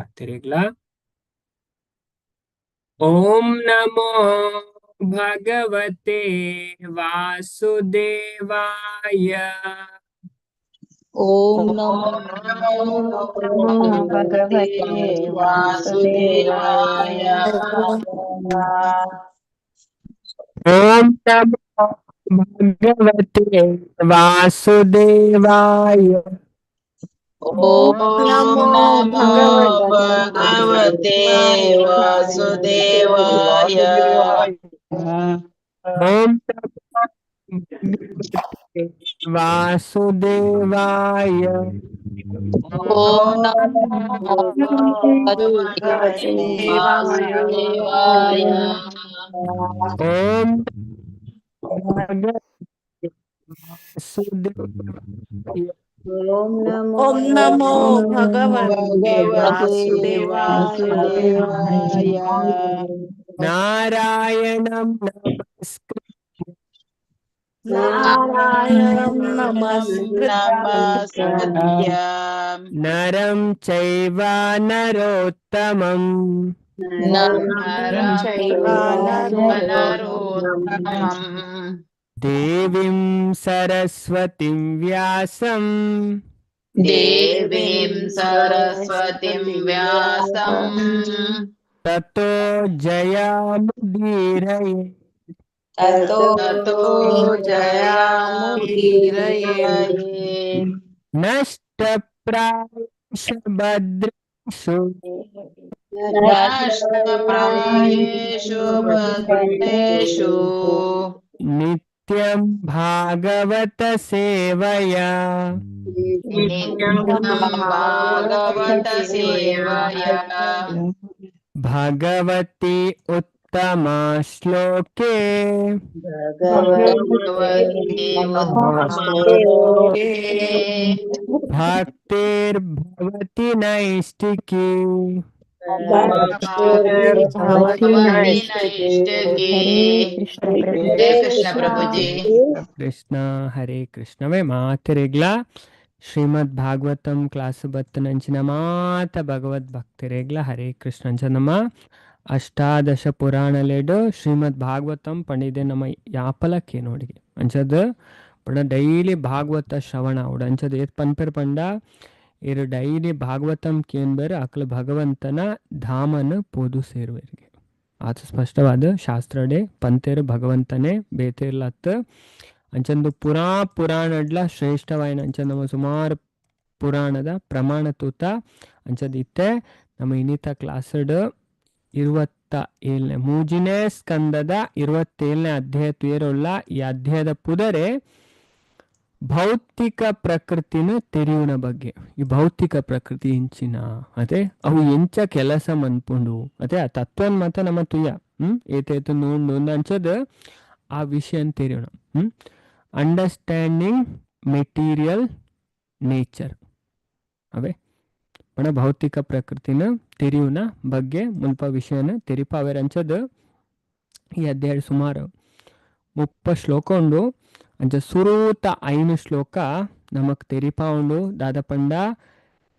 ಮಾತೆರೆಗ್ಲಾ. ಓಂ ನಮೋ ಭಗವತೆ ವಾಸುದೇವಾಯ. ಓಂ ನಮೋ ಭಗವತೆ ವಾಸುದೇವಾಯ. ಓಂ ನಮೋ ಭಗವತೆ ವಾಸುದೇವಾಯ. ಓಂ ನಮೋ ಭಗವತೆ ವಾಸುದೇವಾಯ. ಓಂ ನಮೋ ಭಗವತೆ ವಾಸುದೇವಾಯ. ಓಂ ನಮೋ ಭಗವತೆ ವಾಸುದೇವಾಯ. ಓಂ ಭಗವತೆ ವಾಸುದೇವಾಯ. ಓಂ ನಮೋ ಭಗವತೆ ವಾಸುದೇವಾಯ. ವಾಸುದೇವಾಯ. ನಾರಾಯಣಂ ನಮಸ್ಕೃತ್ಯ ನಾರಾಯಣಂ ನಮಸ್ಕೃತ್ಯ ನಮಸ್ಕೃತ್ಯ ನರಂ ಚೈವ ನರೋತ್ತಮಂ ನರಂ ಚೈವ ನರೋತ್ತಮಂ ದೇವಿಂ ಸರಸ್ವತಿಂ ವ್ಯಾಸಂ ದೇವೀಂ ಸರಸ್ವತಿಂ ವ್ಯಾಸಂ ತತೋ ಜಯಮುದೀರಯೇ. ತತೋ ಜಯಮುದೀರಯೇ. ನಷ್ಟಪ್ರಾಯೇಷು ಭದ್ರೇಷು ನಷ್ಟಪ್ರಾಯೇಷು ಭದ್ರೇಷು ನಿತ್ಯಂ ಭಾಗವತ ಸೇವಯಾ ನಿತ್ಯಂ ಭಾಗವತ ಸೇವಯಾ ಭಗವತಿ ಉತ್ತಮ ಶ್ಲೋಕೆ ಭಗವತಿ ಉತ್ತಮಶ್ಲೋಕೆ ಭಕ್ತಿರ್ಭವತಿ ನೈಷ್ಟಿಕಿ. ಭಕ್ತಿರ್ಭವತಿ ನೈಷ್ಟಿಕಿ. ಹರೇ ಕೃಷ್ಣ ಪ್ರಭುಜಿ. ಕೃಷ್ಣ ಹರೇ ಕೃಷ್ಣವೇ. ಮಾತೆರೆಗ್ಲ ಶ್ರೀಮದ್ ಭಾಗವತಂ ಕ್ಲಾಸ್ ಬತ್ತನಂಚಿನ ಮಾತ ಭಗವದ್ ಭಕ್ತರೆಗ್ಲ ಹರೇ ಕೃಷ್ಣ. ಅಂಚ ನಮ್ಮ ಅಷ್ಟಾದಶ ಪುರಾಣಲೆಡು ಶ್ರೀಮದ್ ಭಾಗವತಂ ಪಂಡಿದೆ ನಮ್ಮ ಯಾಪಲಕ್ಕೆ ನೋಡಿಗೆ ಅಂಚದ ಪಂಡ ಡೈಲಿ ಭಾಗವತ ಶ್ರವಣ ಅವಡು. ಅಂಚದ ಏತ್ ಪನ್ಪೆರ್ ಪಂಡ ಇರು ಡೈಲಿ ಭಾಗವತಂ ಕೇನ್ಬೇರು ಅಕ್ಲ ಭಗವಂತನ ಧಾಮನ ಪೋದು ಸೇರುವರಿಗೆ. ಆತ ಸ್ಪಷ್ಟವಾದ ಶಾಸ್ತ್ರಡೆ ಪಂತೇರು ಭಗವಂತನೇ ಬೇತೇರ್ಲತ್. ಅಂಚಂದು ಪುರಾ ಪುರಾಣಡ್ಲ ಶ್ರೇಷ್ಠವಾಯಿನ ಅಂಚ ನಮ್ಮ ಸುಮಾರು ಪುರಾಣದ ಪ್ರಮಾಣ ತೂತ. ಅಂಚದ ಇತ್ತೆ ನಮ್ಮ ಇನ್ನಿತ ಕ್ಲಾಸ್ಡ್ 27ನೇ ಮೂಜಿನೇ ಸ್ಕಂದದ 27ನೇ ಅಧ್ಯಾಯ ತುಯರುಳ್ಳ. ಈ ಅಧ್ಯಾಯದ ಪುದರೆ ಭೌತಿಕ ಪ್ರಕೃತಿನ ತೆರೆಯುವನ ಬಗ್ಗೆ. ಈ ಭೌತಿಕ ಪ್ರಕೃತಿ ಇಂಚಿನ ಅದೇ ಅವು ಎಂಚ ಕೆಲಸ ಮನ್ಪುಂಡು ಅದೇ ಆ ತತ್ವನ್ ಮಾತ ನಮ್ಮ ತುಯ ಏತೇತು ನೂಂಡು ಅಂಚದ ಆ ವಿಷಯ ತೆರೆಯೋಣ. ಅಂಡರ್ಸ್ಟ್ಯಾಂಡಿಂಗ್ ಮೆಟೀರಿಯಲ್ ನೇಚರ್ ಅವೇ ಪಣ ಭೌತಿಕ ಪ್ರಕೃತಿನ ತೆರೆಯುವನ ಬಗ್ಗೆ ಮುಲ್ಪ ವಿಷಯನ ತೆರಿಪಾವೇರ್. ಅಂಚದ ಈ ಅಧ್ಯಾಯ ಸುಮಾರು 30 ಶ್ಲೋಕ ಉಂಡು. ಅಂಚ ಸುರೂತ 5 ಶ್ಲೋಕ ನಮಕ್ ತೆರಿಪಾ ಉಂಡು. ದಾದ ಪಂಡ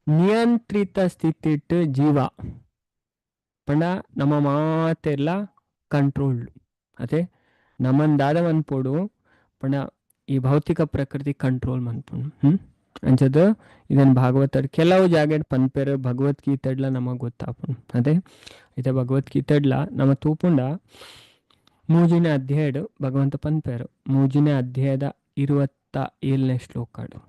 ನಿಯಂತ್ರಿತ ಸ್ಥಿತಿಟ್ಟು ಜೀವ ಪಂಡ ನಮ್ಮ ಮಾತೆಲ್ಲ ಕಂಟ್ರೋಲ್ಡ್ ಅದೇ ನಮ್ಮನ್ ದಾದ ಮನ್ಪೋಡು ಪಂಡ ಈ ಭೌತಿಕ ಪ್ರಕೃತಿ ಕಂಟ್ರೋಲ್ ಮನ್ಪುಂಡು. ಅಂಚದ ಇದನ್ ಭಾಗವತ ಕೆಲವು ಜಾಗೆಡ್ ಪನ್ಪೆರ್ ಭಗವದ್ಗೀತೆಡ್ಲ ನಮಗ್ ಗೊತ್ತಾಪುಂಡು. ಅದೇ ಇತ್ತೆ ಭಗವದ್ಗೀತೆಡ್ಲ ನಮ ತೂಪುಂಡ ಮೂಜಿನೇ ಅಧ್ಯಾಯಡ್ ಭಗವಂತ ಪನ್ಪೆರು ಮೂಜಿನೇ ಅಧ್ಯಾಯದ 27ನೇ ಶ್ಲೋಕಡು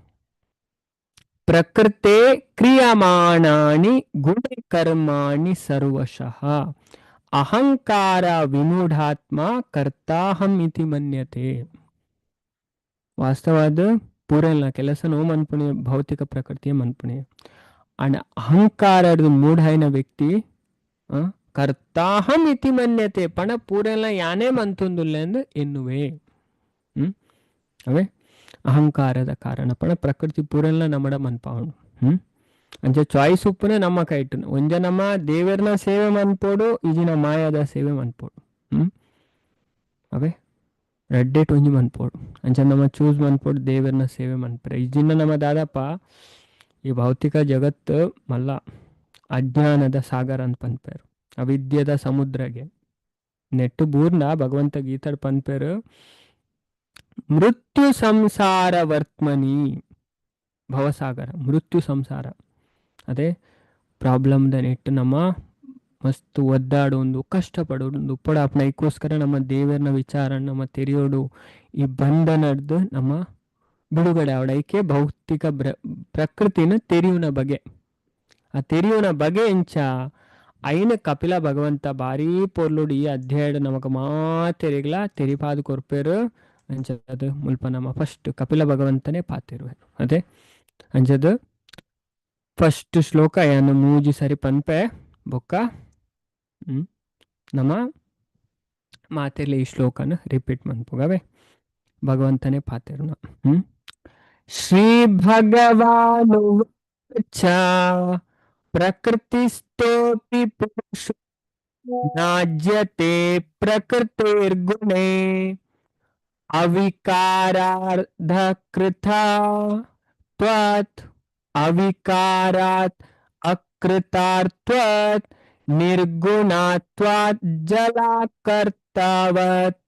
ಪ್ರಕೃತೆ ಕ್ರಿಯಮಾಣಾನಿ ಗುಣಕರ್ಮಾಣಿ ಸರ್ವಶಃ ಅಹಂಕಾರ ವಿಮೂಢಾತ್ಮ ಕರ್ತಾಹಂ ಇತಿ ಮನ್ಯತೆ. ವಾಸ್ತವಾದ ಪೂರೆಲ್ಲ ಕೆಲಸ ನೋ ಮನ್ಪುಣಿ ಭೌತಿಕ ಪ್ರಕೃತಿಯ ಮನ್ಪುಣಿ ಅಂಡ್ ಅಹಂಕಾರದ ಮೂಢಾಯಿನ ವ್ಯಕ್ತಿ ಕರ್ತಾಹಂ ಇತಿ ಮನ್ಯತೆ ಪಣ ಪೂರೆಲ್ಲ ಯಾನೇ ಮಂತುಂದುಲ್ಲೆ ಎಂದು ಎನ್ನುವೆ. ಅವೇ ಅಹಂಕಾರದ ಕಾರಣ ಪಣ ಪ್ರಕೃತಿ ಪೂರೆಲ್ಲ ನಮ್ಮಡ ಮನ್ಪಾವಣು. ಅಂಚೆ ಚಾಯ್ಸ್ ಉಪ್ಪುನೆ ನಮ್ಮ ಕೈಟು ಒಂಜ ನಮ್ಮ ದೇವರ್ನ ಸೇವೆ ಮನ್ಪೋಡು ಈಜಿನ ಮಾಯಾದ ಸೇವೆ ಮನ್ಪೋಡು. ಅವೇ ರಡ್ಡೇಟ್ ಒಂಜಿ ಮನ್ಪೋಡು. ಅಂಚ ನಮ್ಮ ಚೂಸ್ ಮನ್ಪೋಡು ದೇವರ್ನ ಸೇವೆ ಮನ್ಪರೆ. ಈಜಿನ ನಮ್ಮ ದಾದಪ್ಪ ಈ ಭೌತಿಕ ಜಗತ್ತು ಮಲ್ಲ ಅಜ್ಞಾನದ ಸಾಗರ ಅಂತ ಪನ್ಪೇರು, ಅವಿದ್ಯದ ಸಮುದ್ರಗೆ ನೆಟ್ಟು ಬೂರ್ನ ಭಗವಂತ ಗೀತಡ್ ಪನ್ಪೇರು ಮೃತ್ಯು ಸಂಸಾರ ವರ್ತ್ಮನಿ ಭವಸಾಗರ, ಮೃತ್ಯು ಸಂಸಾರ ಅದೇ ಪ್ರಾಬ್ಲಮ್ದ ನೆಟ್ಟು ನಮ್ಮ ಮಸ್ತ್ ಒದ್ದಾಡೊಂದು ಕಷ್ಟಪಡೋದು ಉಪ್ಪಡ ಐಕ್ಕೋಸ್ಕರ ನಮ್ಮ ದೇವರನ ವಿಚಾರ ನಮ್ಮ ತೆರೆಯೋಡು ಈ ಬಂಧನದ್ದು ನಮ್ಮ ಬಿಡುಗಡೆ ಅವಡ ಐಕೆ ಭೌತಿಕ ಪ್ರಕೃತಿನ ತೆರೆಯುನ ಬಗೆ, ಆ ತೆರೆಯುನ ಬಗೆ ಎಂಚ ಐನ ಕಪಿಲ ಭಗವಂತ ಭಾರೀ ಪೊರ್ಲುಡು ಈ ಅಧ್ಯಾಯ ನಮಕ ಮಾತೆರಿಗ್ಲ ತೆರಿಪಾದ ಕೊರ್ಪೇರು ಅಂಚದು ಮುಲ್ಪ ನಮ್ಮ ಫಸ್ಟ್ ಕಪಿಲ ಭಗವಂತನೇ ಪಾತಿರುವೆ. ಅದೇ ಅಂಚದು ಫಸ್ಟ್ ಶ್ಲೋಕ ಯಾನು ಮೂಜಿ ಸರಿ ಪನ್ಪೆ ಬೊಕ್ಕ ನಮ್ಮ ಮಾತೆರ್ಲಿ ಈ ಶ್ಲೋಕನ ರಿಪೀಟ್ ಮನ್ಪುಗವೆ ಭಗವಂತನೇ ಪಾತಿರುನ. ಶ್ರೀ ಭಗವಾನುವಾಚ ಪ್ರಕೃತಿಸ್ಥೋಪಿ ಪುರುಷೋ ನಾಜ್ಯತೆ ಪ್ರಕೃತಿರ್ಗುಣೇ ಅವಿಕಾರಾರ್ಧಕೃತಾ ತ್ವತ್ ಅವಿಕಾರಾತ್ ಅಕೃತಾರ್ಥ್ವತ್ ನಿರ್ಗುಣತ್ವಾತ್ ಜಲಾಕರ್ತಾವತ್.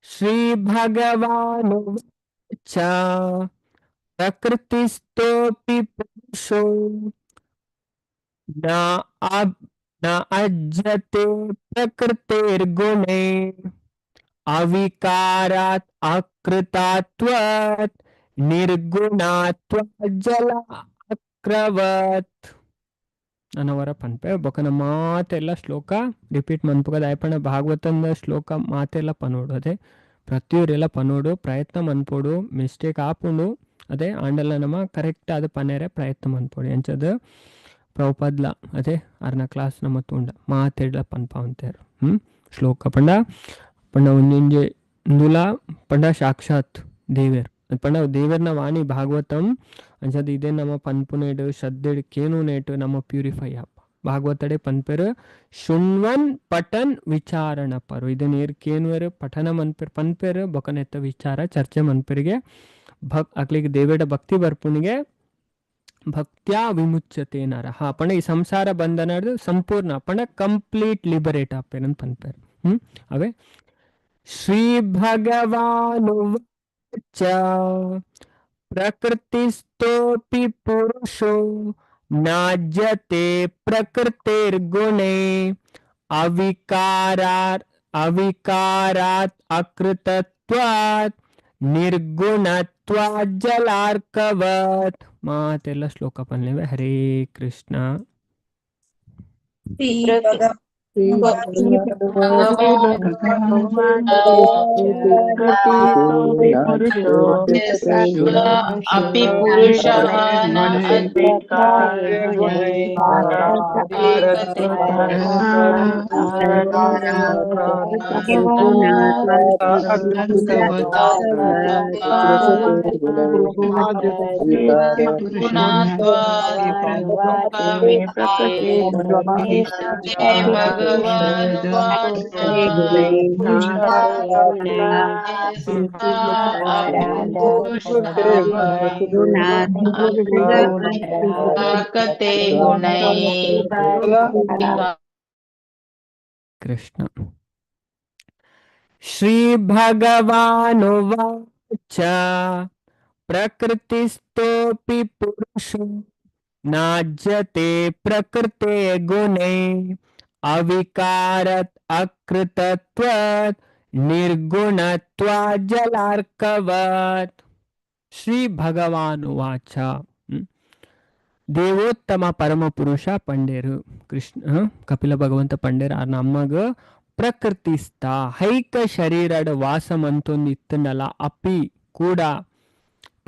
ಶ್ರೀ ಭಗವಾನುವಾಚ ಪ್ರಕೃತಿಸ್ಥೋಪಿ ಪುರುಷೋ ನ ನ ಅಜ್ಜತೆ ಪ್ರಕೃತಿರ್ಗುಣೇ ಅವಿಕಾರಾತ್ ಅಕೃತಾತ್ವತ್ ನಿರ್ಗುಣಾತ್ವಾತ್ ಜಲ ಅಕ್ರವತ್. ಅನ್ನವರ ಪನ್ಪೆ ಬೊಕನ ಮಾತೆಲ್ಲ ಶ್ಲೋಕ ರಿಪೀಟ್ ಮನ್ಪುಗದ ಆಯ್ಪಣ ಭಾಗವತಂದ ಶ್ಲೋಕ ಮಾತೆಲ್ಲ ಪನೋಡು, ಅದೇ ಪ್ರತಿಯೊರೆಲ್ಲ ಪನೋಡು ಪ್ರಯತ್ನ ಮನ್ಪೋಡು, ಮಿಸ್ಟೇಕ್ ಆಪುಂಡು ಅದೇ ಆಂಡಲ ನಮ್ಮ ಕರೆಕ್ಟ್ ಆದ ಪನೇರೆ ಪ್ರಯತ್ನ ಮನ್ಪೋಡು ಎಂಚದ ಪ್ರಭುಪಾದ್ಲ ಅದೇ ಅರ್ನ ಕ್ಲಾಸ್ ನಮ್ಮ ತೂಂಡ ಮಾತೆಡ್ಲ ಪನ್ಪ ಅಂತಾರು. ಶ್ಲೋಕ ಪಂಡ ಪಂಡ ಒಂಜೊಂಜೆ ಇಂದುಲ ಪಂಡ ಸಾಕ್ಷಾತ್ ದೇವೇರ್ ಪಂಡ ದೇವೇರ್ನ ವಾಣಿ ಭಾಗವತಂ ಅಂಚದ ಇದೇ ನಮ್ಮ ಪನ್ಪುನೇಡು ಶ್ರದ್ಧೆಡ್ ಕೇನುನೇಟು ನಮ್ಮ ಪ್ಯೂರಿಫೈ ಆಪ ಭಾಗವತಡೆ ಪನ್ಪೆರು ಶೃಣ್ವನ್ ಪಠನ್ ವಿಚಾರಣ ಪರು ಇದನ್ನ ಏರ್ ಕೇನುವೆರು ಪಠನ ಮನ್ಪೆರ್ ಪನ್ಪೆರು ಬೊಕನೆತ್ತ ವಿಚಾರ ಚರ್ಚೆ ಮನ್ಪೆರಿಗೆ ಅಕ್ಲಿಗೆ ದೇವೇಡ ಭಕ್ತಿ ಬರ್ಪುನಿಗೆ ಭಕ್ತ್ಯಾ ವಿಮುಚ್ಯತೆ ನರಹ ಪಂಡ ಈ ಸಂಸಾರ ಬಂಧನ ಸಂಪೂರ್ಣ ಪಂಡ ಕಂಪ್ಲೀಟ್ ಲಿಬರೇಟ್ ಆಪೇನಂತ ಪನ್ಪೆರು. ಅವೇ ಶ್ರೀ ಭಗವಾನುವಾಚ ಪ್ರಕೃತಿಸ್ಥೋಪಿ ಪುರುಷೋ ನಾಜ್ಯತೆ ಪ್ರಕೃತಿರ್ಗುಣೇ ಅವಿಕಾರಾತ್ ಅಕೃತತ್ವಾತ್ ನಿರ್ಗುಣತ್ವಾತ್ ಜಲಾರ್ಕವತ್. ಮಾತೆಲ್ಲ ಶ್ಲೋಕ ಪನ್ಲೇವೆ. ಹರೇ ಕೃಷ್ಣ. अपि पुरुषः न ಕೃಷ್ಣ. ಶ್ರೀ ಭಗವಾನುವಾಚ ಪ್ರಕೃತಿಸ್ಥೋಪಿ ಪುರುಷೋ ನಾಜ್ಯತೆ ಪ್ರಕೃತೆ ಗುಣೇ ಅವಿಕಾರತ್ ಅಕೃತತ್ವತ್ ನಿರ್ಗುಣತ್ವಾತ್ ಜಲಾರ್ಕವತ್. ಶ್ರೀ ಭಗವಾನುವಾಚ ದೇವೋತ್ತಮ ಪರಮ ಪುರುಷ ಪಂಡೇರು ಕೃಷ್ಣ ಕಪಿಲ ಭಗವಂತ ಪಂಡೇರು ಆ ನಮ್ಮಗ ಪ್ರಕೃತಿಸ್ಥ ಹೈಕ ಶರೀರಡ್ ವಾಸಮಂತೊಂದು ಇತ್ತನಲ್ಲ ಅಪಿ ಕೂಡ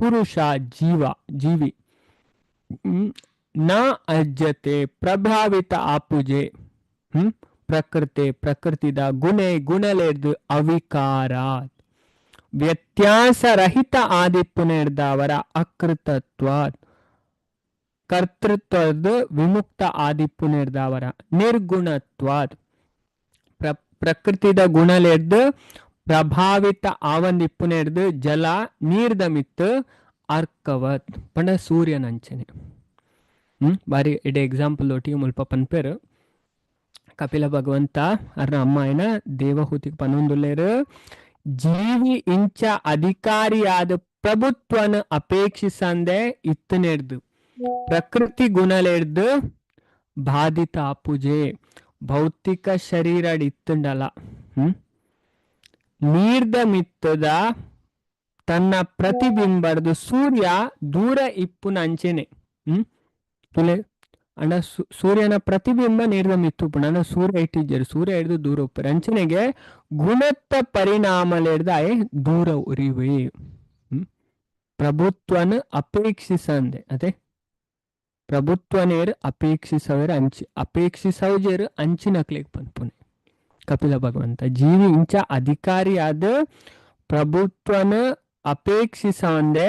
ಪುರುಷ ಜೀವ ಜೀವಿ ನ ಅಜ್ಜತೆ ಪ್ರಭಾವಿತ ಆಪುಜೆ ಪ್ರಕೃತಿ ಪ್ರಕೃತಿದ ಗುಣೆ ಗುಣಲೇರ್ದು ಅವಿಕಾರ ವ್ಯತ್ಯಾಸರಹಿತ ಆದಿಪ್ಪುನೇರ್ದವರ ಅಕೃತತ್ವಾತ್ ಕರ್ತೃತ್ವದ ವಿಮುಕ್ತ ಆದಿಪ್ಪುನೇರ್ದವರ ನಿರ್ಗುಣತ್ವಾತ್ ಪ್ರಕೃತಿದ ಗುಣಲೇರ್ದು ಪ್ರಭಾವಿತ ಆವಂದಿಪ್ಪುನೇರ್ದು ಜಲ ನೀರ್ದ ಮಿತ್ತು ಅರ್ಕವತ್ ಪಂಡ ಸೂರ್ಯನಂಚನೆ. ಬಾರಿ ಎಡ್ಡೆ ಎಕ್ಸಾಂಪಲ್ ಒಟ್ಟಿಗೆ ಮುಲ್ಪ ಪನ್ಪೆರ್. ಕಪಿಲ ಭಗವಂತ ಅರ್ನ ಅಮ್ಮ ಆಯಿನ ದೇವಹೂತಿಗ್ ಪನೊಂದುಲ್ಲೆರ್, ಜೀವಿ ಇಂಚ ಅಧಿಕಾರಿಯಾದ ಪ್ರಭುತ್ವನ ಅಪೇಕ್ಷಿಸಂದೆ ಇತ್ತನೆರ್ದು ಪ್ರಕೃತಿ ಗುಣಲೆರ್ದು ಬಾಧಿತ ಆಪುಜೆ. ಭೌತಿಕ ಶರೀರ ಇತ್ತುಂಡಲ ನೀರ್ದ ಮಿತ್ತದ ತನ್ನ ಪ್ರತಿಬಿಂಬರ್ದು ಸೂರ್ಯ ದೂರ ಇಪ್ಪುನ ಅಂಚೆನೆ. ತುಲೆ ಅಂಡ ಸೂರ್ಯನ ಪ್ರತಿಬಿಂಬ ನೀರ್ದ ಮಿತ್ತು ಉಪ್ಪುಂಡು, ಅಂಡ ಸೂರ್ಯ ಇಟ್ಟಿಜ್ಜೆರ್, ಸೂರ್ಯ ಹಿಡ್ದು ದೂರ ಉಪ್ಪುರು. ಅಂಚನೆಗೆ ಗುಣತ್ತ ಪರಿಣಾಮಲೆರ್ದು ಆಯೆ ದೂರ ಉರಿವೆ. ಪ್ರಭುತ್ವನ ಅಪೇಕ್ಷಿಸಂದೆ, ಅದೇ ಪ್ರಭುತ್ವನೇರ್ ಅಪೇಕ್ಷಿಸವೇರ್ ಅಂಚಿ ಅಪೇಕ್ಷಿಸೌಜೇರ್ ಅಂಚಿನಕ್ಲೆಗ್ ಪನ್ಪುನೆ ಕಪಿಲ ಭಗವಂತ. ಜೀವಿ ಇಂಚ ಅಧಿಕಾರಿಯಾದ ಪ್ರಭುತ್ವನ ಅಪೇಕ್ಷಿಸಂದೆ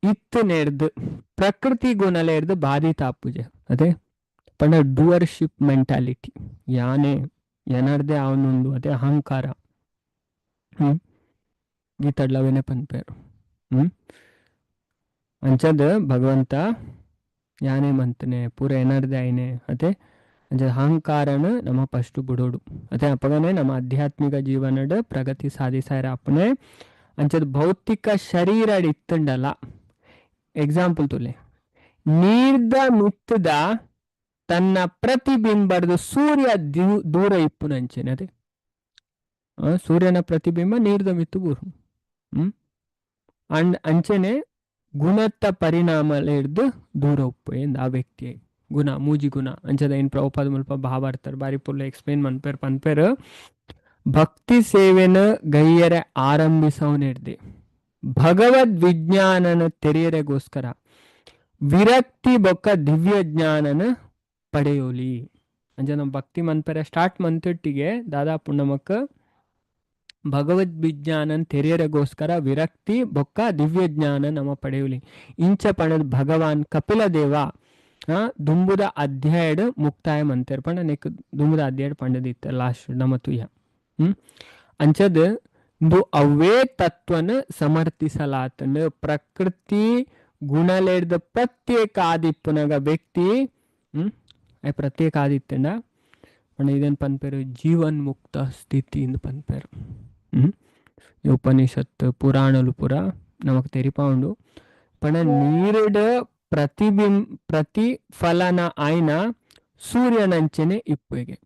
ಇತ್ತು ನೆರ್ದು ಪ್ರಕೃತಿ ಗುಣಲೆರ್ದು ಬಾಧಿತ ಆಪುಜೆ. ಅದೇ ಪಂಡ ಡೂವರ್ಶಿಪ್ ಮೆಂಟಾಲಿಟಿ, ಯಾನೆ ಎನರ್ದೆ ಅವನುಂಡು, ಅದೇ ಅಹಂಕಾರ. ಗೀತಡ್ಲವೇನೆ ಪನ್ಪೇರು. ಅಂಚದ ಭಗವಂತ ಯಾನೇ ಮಂತನೆ ಪೂರ ಎನರ್ದೆ ಐನೆ, ಅದೇ ಅಂಚ ಅಹಂಕಾರನ ನಮ್ಮ ಫಸ್ಟ್ ಬಿಡೋಡು. ಅದೇ ಅಪಗನೆ ನಮ್ಮ ಆಧ್ಯಾತ್ಮಿಕ ಜೀವನದ ಪ್ರಗತಿ ಸಾಧಿಸಾರ ಅಪ್ಪನೆ. ಅಂಚದ ಭೌತಿಕ ಶರೀರ ಇತ್ತಂಡಲ ಎಕ್ಸಾಂಪಲ್ ತುಲೆ, ನೀರ್ದ ಮಿತ್ತದ ತನ್ನ ಪ್ರತಿಬಿಂಬರ್ದು ಸೂರ್ಯ ದೂರ ಇಪ್ಪುನಂಚೆನೆ. ಅದೇ ಸೂರ್ಯನ ಪ್ರತಿಬಿಂಬ ನೀರ್ದ ಮಿತ್ತು ಬೂರು. ಅಂಡ್ ಅಂಚೆನೆ ಗುಣತ್ತ ಪರಿಣಾಮ ಹಿಡ್ದು ದೂರ ಉಪ್ಪು ಎಂದ ಆ ವ್ಯಕ್ತಿ ಗುಣ ಮೂಜಿ ಗುಣ ಅಂಚದ ಏನ್ ಪ್ರಭುಪಾದ ಮುಲ್ಪ ಭಾವಾರ್ಥರ್ ಬಾರಿ ಪುಲ್ಲ ಎಕ್ಸ್ಪ್ಲೇನ್ ಮನ್ಪೇರ್ ಪನ್ಪೇರ್. ಭಕ್ತಿ ಸೇವೆನ ಗೈಯರೆ ಆರಂಭಿಸವನಿರ್ದೆ ಭಗವದ್ ವಿಜ್ಞಾನನ ತೆರೆಯರೆಗೋಸ್ಕರ ವಿರಕ್ತಿ ಬೊಕ್ಕ ದಿವ್ಯ ಜ್ಞಾನನ ಪಡೆಯೋಲಿ. ಅಂಚ ನಮ್ಮ ಭಕ್ತಿ ಮನ್ಪೆರೆ ಸ್ಟಾರ್ಟ್ ಮಂತಿಟ್ಟಿಗೆ ದಾದಾ ಪುಣ್ಣಮಕ್ಕ ಭಗವದ್ ವಿಜ್ಞಾನನ್ ತೆರೆಯರೆಗೋಸ್ಕರ ವಿರಕ್ತಿ ಬೊಕ್ಕ ದಿವ್ಯ ಜ್ಞಾನ ನಮ್ಮ ಪಡೆಯುಲಿ. ಇಂಚ ಪಣದ ಭಗವಾನ್ ಕಪಿಲ ದೇವ ದುಂಬುದ ಅಧ್ಯಾಯಡ್ ಮುಕ್ತಾಯ ಮಂತೇರ್ ಪಂಡ ನೆಕ್ ದುಂಬುದ ಅಧ್ಯಾಯಡ್ ಪಂಡದಿತ್ತ ಲಾಸ್ಟ್ ನಮ್ಮ ತುಯ್ಯ. ಅಂಚದ್ ಇಂದು ಅವೇ ತತ್ವನ ಸಮರ್ಥಿಸಲಾತನ ಪ್ರಕೃತಿ ಗುಣಲೆಡ್ದ ಪ್ರತ್ಯೇಕ ಆದಿಪ್ಪುನಗ ವ್ಯಕ್ತಿ ಪ್ರತ್ಯೇಕ ಆದಿತ್ತಂಡ ಪಂಡ ಇದೇನ್ ಪನ್ಪೇರು ಜೀವನ್ ಮುಕ್ತ ಸ್ಥಿತಿ ಇಂದು ಪನ್ಪೇರು. ಉಪನಿಷತ್ ಪುರಾಣಲು ಪುರ ನಮಕ್ ತೆರಿಪಾವುಂಡು. ಪಂಡ ನೀರುಡ್ ಪ್ರತಿಫಲನ ಆಯ್ನ ಸೂರ್ಯನಂಚನೆ ಇಪ್ಪುಗೆ.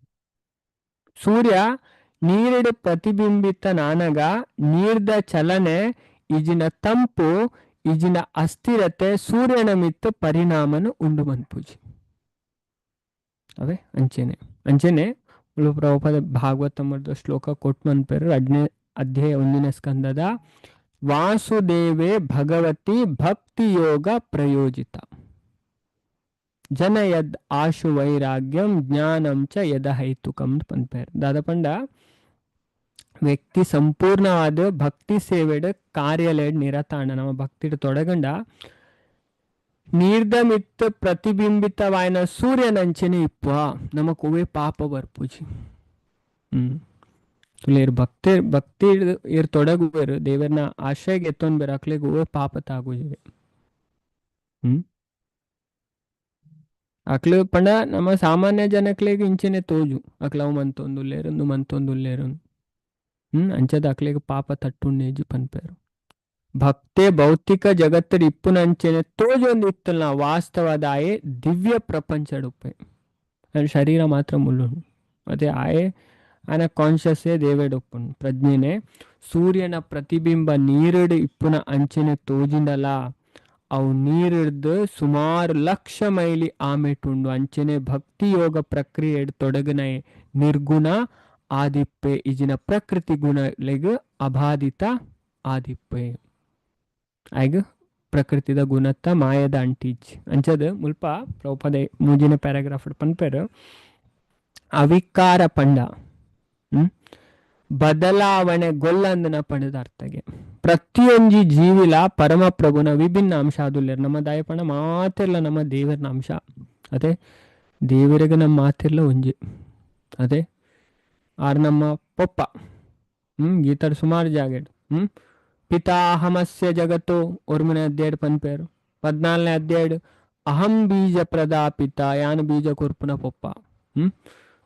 ಸೂರ್ಯ ನೀರುಡ್ ಪ್ರತಿಬಿಂಬಿತ ನಾನಗ ನೀರ್ದ ಚಲನೆ ಇಜಿನ ತಂಪು ಇಜಿನ ಅಸ್ಥಿರತೆ ಸೂರ್ಯನ ಮಿತ್ತ ಪರಿಣಾಮನು ಉಂಡು ಮನ್ಪುಜಿ. ಅವೇ ಅಂಚೆನೆ ಅಂಚೆನೆ ಪ್ರಭುಪಾದ ಭಾಗವತಮದ ಶ್ಲೋಕ ಕೊಟ್ಟು ಮನ್ಪೇರು 7ನೇ ಅಧ್ಯಾಯ 1ನೇ ಸ್ಕಂದದ ವಾಸುದೇವೇ ಭಗವತಿ ಭಕ್ತಿ ಯೋಗ ಪ್ರಯೋಜಿತ ಜನಯದ್ ಆಶು ವೈರಾಗ್ಯಂ ಜ್ಞಾನಂ ಚ ಯದ ಹೈತುಕಂ ಪನ್ಪೇರು. ದಾದ ಪಂಡ ವ್ಯಕ್ತಿ ಸಂಪೂರ್ಣವಾದ ಭಕ್ತಿ ಸೇವೆಡ್ ಕಾರ್ಯಲೆಡ್ ನಿರತಾಣ ನಮ್ಮ ಭಕ್ತಿಡ್ ತೊಡಗಂಡ ನೀರ್ದ ಮಿತ್ತ ಪ್ರತಿಬಿಂಬಿತವಾಯಿನ ಸೂರ್ಯನಂಚನೆ ಇಪ್ಪ ನಮಕ್ ಒವ್ವೇ ಪಾಪ ಬರ್ಪುಜಿ. ತುಲೇರ್ ಭಕ್ತಿ ಭಕ್ತಿ ಇರ್ ತೊಡಗುವೆರು ದೇವರನ ಆಶಯಗೆ ಎತ್ತೊಂದು ಬೇರೆ ಅಕ್ಲೆಗ್ ಒವ್ವೇ ಪಾಪ ತಾಗುಜಿವೆ. ಅಕ್ಲು ಪಂಡ ನಮ್ಮ ಸಾಮಾನ್ಯ ಜನಕ್ಲೆಗ್ ಇಂಚೆನೆ ತೋಜು ಅಕ್ಲ ಅವು ಮಂತೊಂದುಲ್ಲೇರು ಉಂದು ಮಂತೊಂದುಲ್ಲೇರು. ಅಂಚದ ಅಕ್ಲೆಗ್ ಪಾಪ ತಟ್ಟುಂಡೇಜು ಪನ್ಪೇರು. ಭಕ್ತೆ ಭೌತಿಕ ಜಗತ್ತಡ್ ಇಪ್ಪುನಂಚೆನೆ ತೋಜೊಂದು ಇತ್ತಲ್ಲ ವಾಸ್ತವದ ಆಯೆ ದಿವ್ಯ ಪ್ರಪಂಚಡುಪ್ಪೆ ಶರೀರ ಮಾತ್ರ ಮುಳ್ಳು ಅದೇ ಆಯೆ ಆನ ಕಾನ್ಷಿಯಸ್ಸೇ ದೇವೇಡೊಪ್ಪುನು ಪ್ರಜ್ಞೆನೆ ಸೂರ್ಯನ ಪ್ರತಿಬಿಂಬ ನೀರುಡು ಇಪ್ಪುನ ಅಂಚೆನೆ ತೋಜಿಂಡಲ ಅವು ನೀರಿಡ್ದು ಸುಮಾರು ಲಕ್ಷ ಮೈಲಿ ಆಮೆಟುಂಡು ಅಂಚೆನೆ ಭಕ್ತಿ ಯೋಗ ಪ್ರಕ್ರಿಯೆ ತೊಡಗನ ನಿರ್ಗುಣ ಆದಿಪ್ಪೆ ಇಜಿನ ಪ್ರಕೃತಿ ಗುಣಲೆಗ್ ಅಬಾಧಿತ ಆದಿಪ್ಪೆ ಆಯ್ಗ ಪ್ರಕೃತಿದ ಗುಣತ್ತ ಮಾಯದ ಅಂಟೀಜ್ ಅಂಚದ ಮುಲ್ಪ ಪ್ರಭುಪಾದ ಮೂಜಿನ ಪ್ಯಾರಾಗ್ರಾಫ್ ಪನ್ಪೇರು. ಅವಿಕಾರ ಪಂಡ ಬದಲಾವಣೆ ಗೊಲ್ಲಂದನ ಪಂಡದ ಅರ್ಥಗೆ ಪ್ರತಿಯೊಂಜಿ ಜೀವಿಲ ಪರಮಪ್ರಭುನ ವಿಭಿನ್ನ ಅಂಶ ಆದುಲ್ಲೇರು ನಮ್ಮ ದಾಯಪಣ ಮಾತಿರ್ಲ ನಮ್ಮ ದೇವರನ ಅಂಶ ಅದೇ ದೇವರಿಗೆ ನಮ್ಮ ಮಾತಿರ್ಲ ಒಂಜಿ ಅದೇ ಆರ್ ನಮ್ಮ ಪೊಪ್ಪ ಗೀತಾಡ್ ಸುಮಾರು ಜಾಗೆಡ್ ಪಿತಾಹಮಸ್ಯ ಜಗತ್ತು ಒರ್ಮನೆ ಅಧ್ಯಾಯಡ್ ಪನ್ಪೇರು 14ನೇ ಅಧ್ಯಾಯಡ್ ಅಹಂ ಬೀಜ ಪ್ರದಾಪಿತ ಯಾನ್ ಬೀಜ ಕೊರ್ಪುನ ಪೊಪ್ಪ. ಹ್ಮ್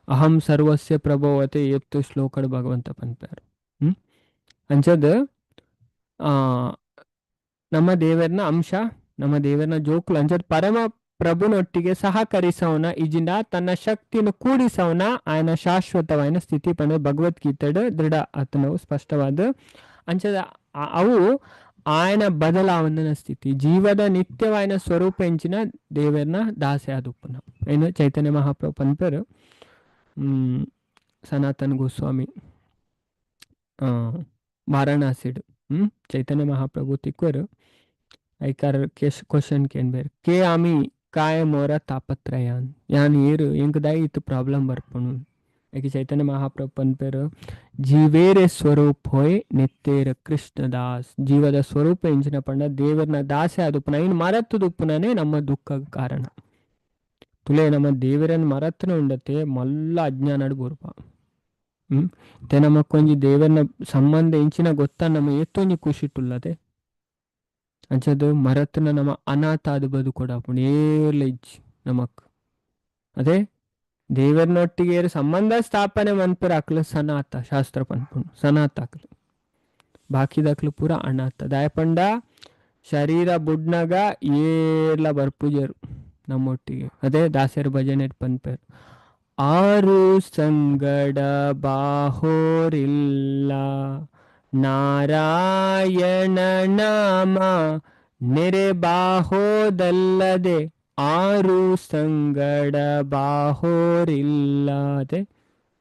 ಅಹಂ ಸರ್ವಸ್ಯ ಪ್ರಭವತೆ ಎತ್ತು ಶ್ಲೋಕಡ್ ಭಗವಂತ ಪನ್ಪೆರ್. ಅಂಚದ್ ಆ ನಮ್ಮ ದೇವರ್ನ ಅಂಶ, ನಮ್ಮ ದೇವರ್ನ ಜೋಕುಲು ಅಂಚದ್ ಪರಮ ಪ್ರಭುನೊಟ್ಟಿಗೆ ಸಹಕರಿಸವನ ಇಜಿಂಡ ತನ್ನ ಶಕ್ತಿಯನ್ನು ಕೂಡಿಸವನ ಆಯನ ಶಾಶ್ವತವಾದ ಸ್ಥಿತಿ ಪಂಡ ಭಗವದ್ಗೀತೆಡ್ ದೃಢ ಆತನವು ಸ್ಪಷ್ಟವಾದ. ಅಂಚದ ಅವು ಆಯನ ಬದಲಾವಣೆನ ಸ್ಥಿತಿ, ಜೀವದ ನಿತ್ಯವಾಯನ ಸ್ವರೂಪ ಎಂಚಿನ ದೇವರ್ನ ದಾಸೆ ಆದುಪ್ಪುನ ಏನು ಚೈತನ್ಯ ಮಹಾಪ್ರಭು ಪನ್ಪೆರ್. ಸನಾತನ್ ಗೋಸ್ವಾಮಿ ವಾರಣಾಸಿಡ್ ಚೈತನ್ಯ ಮಹಾಪ್ರಭು ತಿಕ್ವರು ಐಕಾರ ಕೇಶ್ ಕ್ವಶನ್ ಕೇನ್ಬೇರ್ ಕೆ ಆಮಿ ಕಾಯ ಮೋರ ತಾಪತ್ರಯಾನ್ ಯಾನ್ ಏರು ಎಂಕ್ ದಾಯಿ ಇತ್ತು ಪ್ರಾಬ್ಲಮ್ ಬರ್ಪುನು. ಐಕೆ ಚೈತನ್ಯ ಮಹಾಪ್ರಭು ಪನ್ಪೆರ್ ಜೀವೇರೆ ಸ್ವರೂಪ ಹೋಯ್ ನಿತ್ಯೇರ ಕೃಷ್ಣದಾಸ್. ಜೀವದ ಸ್ವರೂಪ ಎಂಚಿನ ಪಂಡ ದೇವರ್ನ ದಾಸೆ ಆದುಪ್ಪುನ ಇನ್ ಮರತ್ತುದುಪ್ಪುನನೇ ನಮ್ಮ ದುಃಖ ಕಾರಣ. ತುಲೆ ನಮ್ಮ ದೇವರನ್ ಮರತ್ತನ ಉಂಡತೆ ಮಲ್ಲ ಅಜ್ಞಾನಡ್ ಬೂರ್ಪ. ते ನಮಕ್ಕೊಂಜಿ ದೇವರ್ನ ಸಂಬಂಧ ಎಂಚಿನ ಗೊತ್ತ ನಮ್ಮ ಏತೊಂಜಿ ಖುಷಿಟುಲ್ಲದೆ. ಅಂಚದು ಮರತ್ನ ನಮ್ಮ ಅನಾಥ ಆದ್ ಬದುಕೊಡಾಪುಂಡು ಏರ್ಲ ಇಜ್ಜಿ ನಮಕ್. ಅದೇ ದೇವರ್ನೊಟ್ಟಿಗೆ ಏರ್ ಸಂಬಂಧ ಸ್ಥಾಪನೆ ಮನ್ಪೆರ್ ಅಕ್ಲು ಸನಾತ ಶಾಸ್ತ್ರ ಪನ್ಪುಂಡು ಸನಾತ ಅಕ್ಲು, ಬಾಕಿದಕ್ಲು ಪೂರ ಅನಾಥ. ದಾಯೆ ಪಂಡ ಶರೀರ ಬುಡ್ನಗ ಏರ್ಲ ಬರ್ಪುಜೆರು ನಮ್ಮೊಟ್ಟಿಗೆ. ಅದೇ ದಾಸರ ಭಜನೆ ಪನ್ಪೆರ್ ಆರು ಸಂಗಡ ಬಾಹೋರಿಲ್ಲ ನಾರಾಯಣ ನಾಮ ನೆರೆ ಬಾಹೋದಲ್ಲದೆ ಆರು ಸಂಗಡ ಬಾಹೋರಿಲ್ಲ. ಅದೇ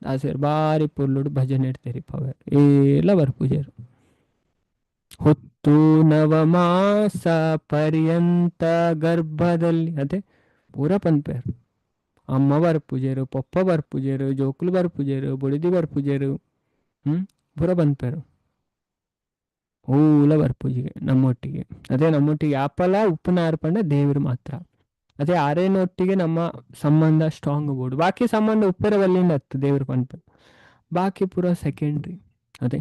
ದಾಸರು ಬಾರಿ ಪೊರ್ಲುಡು ಭಜನೆ ತೆರಿಪವೆರ್ ಏಲ ಬರ್ಪುಜೆರು. ಹೊತ್ತು ನವಮಾಸ ಪರ್ಯಂತ ಗರ್ಭದಲ್ಲಿ ಅದೇ ಪೂರ ಪನ್ಪೆರ್. ಅಮ್ಮ ಬರ್ಪುಜೆರು, ಪೊಪ್ಪ ಬರ್ಪುಜೆರು, ಜೋಕುಲು ಬರ್ಪುಜೆರು, ಬೊಡಿದಿ ಬರ್ಪುಜೆರು, ಪೂರ ಪನ್ಪೆರು. ಓಲ ಬರ್ಪುಜಿಗೆ ನಮ್ಮೊಟ್ಟಿಗೆ. ಅದೇ ನಮ್ಮೊಟ್ಟಿಗೆ ಯಾಪಲ ಉಪ್ಪುನಾರು ಪಂಡ ದೇವರು ಮಾತ್ರ. ಅದೇ ಆರೇನೊಟ್ಟಿಗೆ ನಮ್ಮ ಸಂಬಂಧ ಸ್ಟ್ರಾಂಗ್ ಬೋಡು, ಬಾಕಿ ಸಂಬಂಧ ಉಪ್ಪರ ಬಲ್ಲಿಂದ ಹತ್ತು ದೇವರು ಪನ್ಪೆರು, ಬಾಕಿ ಪೂರ ಸೆಕೆಂಡ್ರಿ. ಅದೇ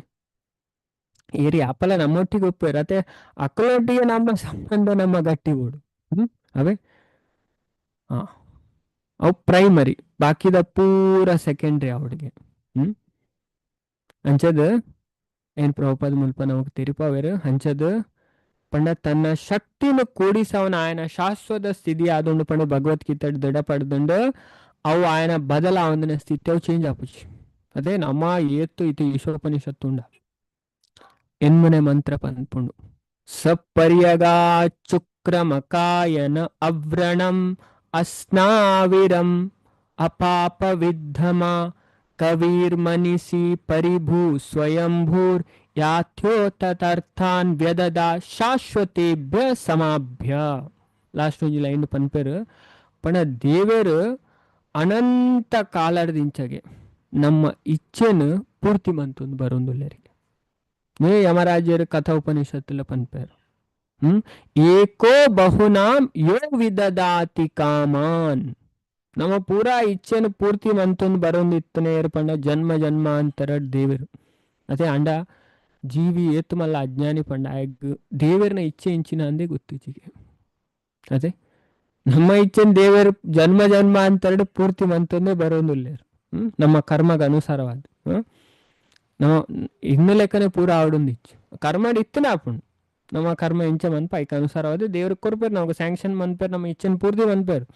ಏರಿ ಯಾಪಲ ನಮ್ಮೊಟ್ಟಿಗೆ ಉಪ್ಪೇರು, ಅದೇ ಅಕ್ಕಲೊಟ್ಟಿಗೆ ನಮ್ಮ ಸಂಬಂಧ ನಮ್ಮ ಗಟ್ಟಿ ಬೋಡು. ಅವೇ ಅವು ಪ್ರೈಮರಿ, ಬಾಕಿದ ಪೂರ ಸೆಕೆಂಡ್ರಿ ಅವಡಿಗೆ. ಅಂಚದ ಏನ್ ಪ್ರಭುಪಾದ ಮುಲ್ಪ ನಮಕ್ ತೆರಿಪಾವೇರು. ಅಂಚದ ಪಂಡ ತನ್ನ ಶಕ್ತಿನ ಕೂಡಿಸವನ ಆಯನ ಶಾಶ್ವತ ಸ್ಥಿತಿ ಆದುಂಡು ಪಂಡ ಭಗವದ್ಗೀತೆ ದೃಢಪಡ್ದುಂಡು ಅವು ಆಯನ ಬದಲಾವಣೆ ಸ್ಥಿತಿ ಅವು ಚೇಂಜ್ ಆಪುಜಿ. ಅದೇ ನಮ್ಮ ಏತ್ತು ಇದು ಈಶೋಪನಿಷತ್ತು ಉಂಡ ಎನ್ಮನೆ ಮಂತ್ರ ಪನ್ಪುಂಡು ಸಪರ್ಯಗಾ ಚುಕ್ರಮಕಾಯನ ಅವ್ರಣಂ ಅಸ್ನಾವಿರಂ ಅಪಾಪ ವಿದ್ಧಮ ಕವೀರ್ಮನಿಸಿ ಪರಿಭೂ ಸ್ವಯಂಭೂರ್ ಯಾಥ್ಯೋತರ್ಥಾನ್ ವ್ಯದದ ಶಾಶ್ವತೇಭ್ಯ ಸಮಾಭ್ಯ. ಲಾಸ್ಟ್ ಒಂಜಿ ಲೈನ್ ಪನ್ಪೆರು ಪಂಡ ದೇವರು ಅನಂತ ಕಾಲರ್ದಿಂಚಗೆ ನಮ್ಮ ಇಚ್ಛೆನು ಪೂರ್ತಿ ಮಂತೊಂದು ಬರೊಂದುಲ್ಲೆರಿಗೆ. ನೇ ಯಮರಾಜರು ಕಥಾ ಉಪನಿಷತ್ತುಲ ಪನ್ಪೆರು. ಏಕೋ ಬಹುನಾಂ ಯೋ ವಿದದಾತಿ ಕಾಮಾನ್. ನಮ್ಮ ಪೂರಾ ಇಚ್ಛೆನು ಪೂರ್ತಿ ಮಂತೊಂದು ಬರೊಂದಿತ್ತನೆ ಏರ್ಪಂಡ ಜನ್ಮ ಜನ್ಮಾಂತರ ದೇವರು. ಅದೇ ಅಂಡ ಜೀವಿ ಏತು ಮಲ್ಲ ಅಜ್ಞಾನಿ ಪಂಡ ಆಯಗ್ ದೇವರನ ಇಚ್ಛೆ ಇಂಚಿನ ಅಂದೇ ಗೊತ್ತಿಜಿಗೆ. ಅದೇ ನಮ್ಮ ಇಚ್ಛೆನ ದೇವರು ಜನ್ಮ ಜನ್ಮಾಂತರ ಪೂರ್ತಿ ಮಂತೊಂದೇ ಬರೋದಿಲ್ಲೇರು. ನಮ್ಮ ಕರ್ಮಗ ಅನುಸಾರವಾದ ನಮ್ಮ ಇನ್ನು ಲೆಕ್ಕನೆ ಪೂರ ಆವಡೊಂದು ಇಚ್ಛೆ ಕರ್ಮ ಇತ್ತನೆ ಆಪುಂಡು. ನಮ್ಮ ಕರ್ಮ ಇಂಚ ಮನ್ಪ ಐಕ್ ಅನುಸಾರವಾದ ದೇವ್ರಿಗೆ ಕೊರ್ಪೇರು, ನಮಗೆ ಸ್ಯಾಂಕ್ಷನ್ ಮನ್ಪೇರು, ನಮ್ಮ ಇಚ್ಛೆನ ಪೂರ್ತಿ ಮನ್ಪೇರು.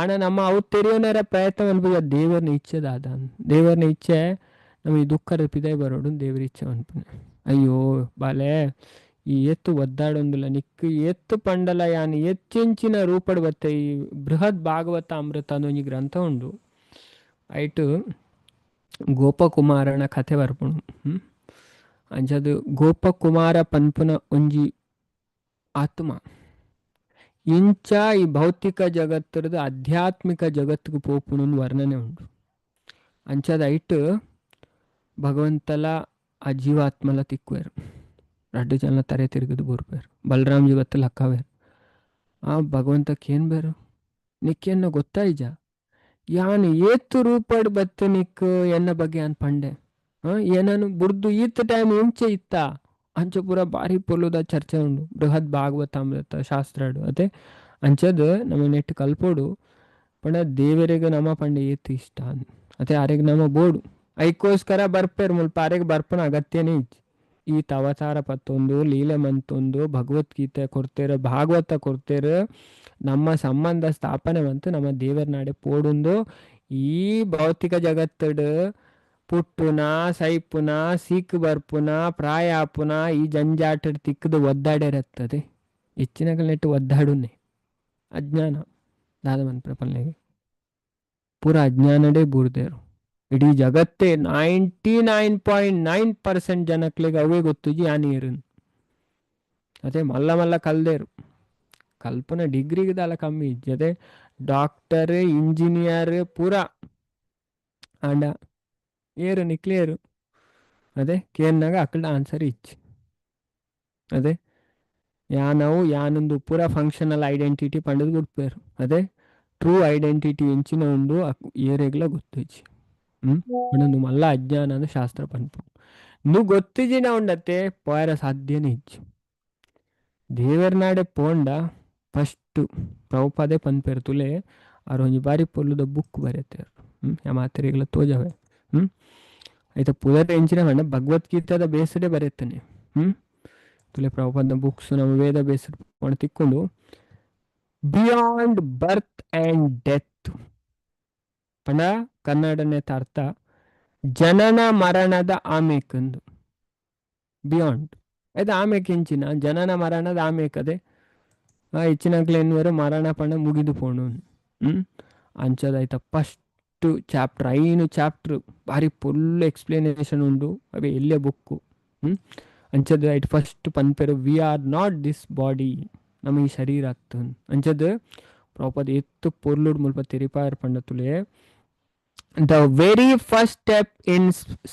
ಆಣ ನಮ್ಮ ಅವು ತೆರೆಯೋನರ ಪ್ರಯತ್ನ ಮನ್ಪುಜ ದೇವರನ ಇಚ್ಛೆ ದಾದ ದೇವರನ ಇಚ್ಛೆ ನಮಗೆ ದುಃಖ ಪಿದಾಯಿ ಬರೋಡು ದೇವ್ರ ಇಚ್ಛೆ ಮನ್ಪುನೆ. ಅಯ್ಯೋ ಬಾಲೆ ಈ ಎತ್ತು ಒದ್ದಾಡೊಂದಿಲ್ಲ ನಿಕ್ಕು ಎತ್ತು ಪಂಡಲ ಯಾನ್ ಎಚ್ಚೆಂಚಿನ ರೂಪಡ್ ಬತ್ತೆ. ಈ ಬೃಹತ್ ಭಾಗವತ ಅಮೃತ ಅನ್ನೋ ಒಂಜಿ ಗ್ರಂಥ ಉಂಡು, ಐಟು ಗೋಪಕುಮಾರನ ಕಥೆ ಬರ್ಪುಂಡು. ಅಂಚದು ಗೋಪಕುಮಾರ ಪನ್ಪುನ ಒಂಜಿ ಆತ್ಮ ಇಂಚ ಈ ಭೌತಿಕ ಜಗತ್ತರದ ಆಧ್ಯಾತ್ಮಿಕ ಜಗತ್ತಿಗೆ ಪೋಪುನು ವರ್ಣನೆ ಉಂಡು. ಅಂಚದ ಐಟ್ ಭಗವಂತಲ ಆ ಜೀವಾತ್ಮಲ ತಿಕ್ಕುವೆರು, ರಡ್ಡು ಜನ ತರೆ ತಿರುಗಿದು ಬೂರ್ಪೇರು, ಬಲರಾಮ್ ಜೀವತ್ತ ಲಕ್ಕವೇರು. ಆ ಭಗವಂತಕ್ಕೆ ಏನ್ ಬೇರು ನಿಕ್ಕೇನ ಗೊತ್ತಾಯ್ಜ ಯಾನ್ ಏತು ರೂಪಡ್ ಬತ್ತು ನಿಕ್ ಎನ್ನ ಬಗ್ಗೆ ಅನ್ ಪಂಡೆ ಏನನು ಬುಡ್ದು ಈತ ಟೈಮ್ ಇಂಚೆ ಇತ್ತ ಅಂಚ ಪೂರ ಬಾರಿ ಪೊಲುದ ಚರ್ಚೆ ಉಂಡು ಬೃಹತ್ ಭಾಗವತ ಅಮೃತ ಶಾಸ್ತ್ರಡು. ಅದೇ ಅಂಚದ್ ನಮ ನೆಟ್ ಕಲ್ಪೊಡು ಪಂಡ ದೇವರಿಗೆ ನಮ ಪಂಡ ಏತ್ ಇಷ್ಟ ಅತೆ ಆರೆಗ್ ನಮ ಬೋಡು. ಐಕ್ಕೋಸ್ಕರ ಬರ್ಪೇರು ಮುಲ್ಪ, ಆರೆಗ್ ಬರ್ಪುನ ಅಗತ್ಯನೇ ಇಜ್ಜಿ. ಈತ ಅವತಾರ ಪತ್ತೊಂದು ಲೀಲೆ ಮಂತೊಂದು ಭಗವದ್ಗೀತೆ ಕೊರ್ತೆರ್, ಭಾಗವತ ಕೊರ್ತೆರ್, ನಮ್ಮ ಸಂಬಂಧ ಸ್ಥಾಪನೆ ಮಂತು ನಮ್ಮ ದೇವರ ನಾಡೆ ಪೋಡುಂದು. ಈ ಭೌತಿಕ ಜಗತ್ತುಡು ಪುಟ್ಟುನ ಸೈಪುನ ಸೀಕ್ ಬರ್ಪುನ ಪ್ರಾಯ ಆಪುನ ಈ ಜಂಜಾಟಡ್ ತಿಕ್ಕದು ಒದ್ದಾಡೇರತ್ತದೆ. ಹೆಚ್ಚಿನಕಲ್ ನೆಟ್ಟು ಒದ್ದಾಡುನೆ ಅಜ್ಞಾನ ದಾದ ಮನ್ಪುನ ಪಲ್ಲೆಗೆ ಪೂರ ಅಜ್ಞಾನಡೇ ಬೂರ್ದೇರು. ಇಡೀ ಜಗತ್ತೇ 99.9% ಜನಕ್ಲೆಗ್ ಅವೇ ಗೊತ್ತುಜಿ ಯಾನ್ ಏರ್. ಅದೇ ಮಲ್ಲ ಮಲ್ಲ ಕಲ್ದೇರು ಕಲ್ಪನ ಡಿಗ್ರಿಗೆ ದಾಲ ಕಮ್ಮಿ ಇಜ್ಜಿ. ಅದೇ ಡಾಕ್ಟರ್ ಇಂಜಿನಿಯರ್ ಪೂರ ಆಂಡ ಏರು ನಿಕ್ಲೇರು ಅದೇ ಕೇನ್ನಾಗ ಅಕ್ಕಡ ಆನ್ಸರ್ ಇಚ್ಚಿ. ಅದೇ ಯಾನವು ಯಾನೊಂದು ಪೂರ ಫಂಕ್ಷನಲ್ ಐಡೆಂಟಿಟಿ ಪಂಡದು ಕೊಡ್ಪೇರು. ಅದೇ ಟ್ರೂ ಐಡೆಂಟಿಟಿ ಎಂಚಿನ ಉಂಡು ಏರೆಗ್ಲ ಗೊತ್ತಿಜ್ಜಿ. ಪಂಡೊಂದು ಮಲ್ಲ ಅಜ್ಞಾನ ಅಂದ್ ಶಾಸ್ತ್ರ ಪನ್ಪು. ನು ಗೊತ್ತಿಜಿನ ಉಂಡತ್ತೆ ಪೋಯರ ಸಾಧ್ಯನೇ ಇಜ್ಜಿ. ದೇವರ್ನಾಡೆ ಪೋಂಡ ಫಸ್ಟ್ ಪ್ರಭುಪಾದೆ ಪನ್ಪೇರು ತುಲೆ ಆರ್ ಒಂಜಿ ಬಾರಿ ಪೊರ್ಲುದ ಬುಕ್ ಬರೆತೇರು. ಆ ಮಾತೆರೆಗ್ಲ ತೋಜವೆ. ಐತ ಪುದರ್ ಎಂಚಿನ ಪಂಡ ಭಗವದ್ಗೀತಾದ ಬೇಸಡೆ ಬರೆತನೆ. ತುಲೆ ಪ್ರಭುಪಾದ ಬುಕ್ಸ್ ನಮ್ಮ ವೇದ ಬೇಸ್ಡ್ ಪಂಡ ತಿಕ್ಕೊಂಡು ಬಿಯಾಂಡ್ ಬರ್ತ್ ಅಂಡ್ ಡೆತ್ ಪಂಡ ಕನ್ನಡನೇತ ಅರ್ಥ ಜನನ ಮರಣದ ಆಮೇಕಂದು. ಬಿಯಾಂಡ್ ಐತ ಆಮೇಕ್ ಎಂಚಿನ ಜನನ ಮರಣದ ಆಮೇಕ್ ಅದೇ ಹೆಚ್ಚಿನಕ್ಲೆ ಎನ್ನುವರು ಮರಣ ಪಂಡ ಮುಗಿದು ಪೋಣು. ಅಂಚದ ಐತ ಫಸ್ಟ್ ಚಾಪ್ಟರ್ 5 ಚಾಪ್ಟರ್ ಬಾರಿ ಫುಲ್ ಎಕ್ಸ್ಪ್ಲನೇಷನ್ ಉಂಡು ಅವೇ ಎಲ್ಲೆ ಬುಕ್ಕು. ಅಂಚದ ಐಟ್ first ಪನ್ಪೆರು we are not this body, ನಮ್ಮ ಈ ಶರೀರ ಅತ್ತು. ಅಂಚದ ಪ್ರಭುಪಾದ ಎತ್ತು ಪೊರ್ಲುಡ್ ಮುಲ್ಪ ತೆರಿಪಾಯರ್ ಪಂಡ ತುಲೆ the very first step in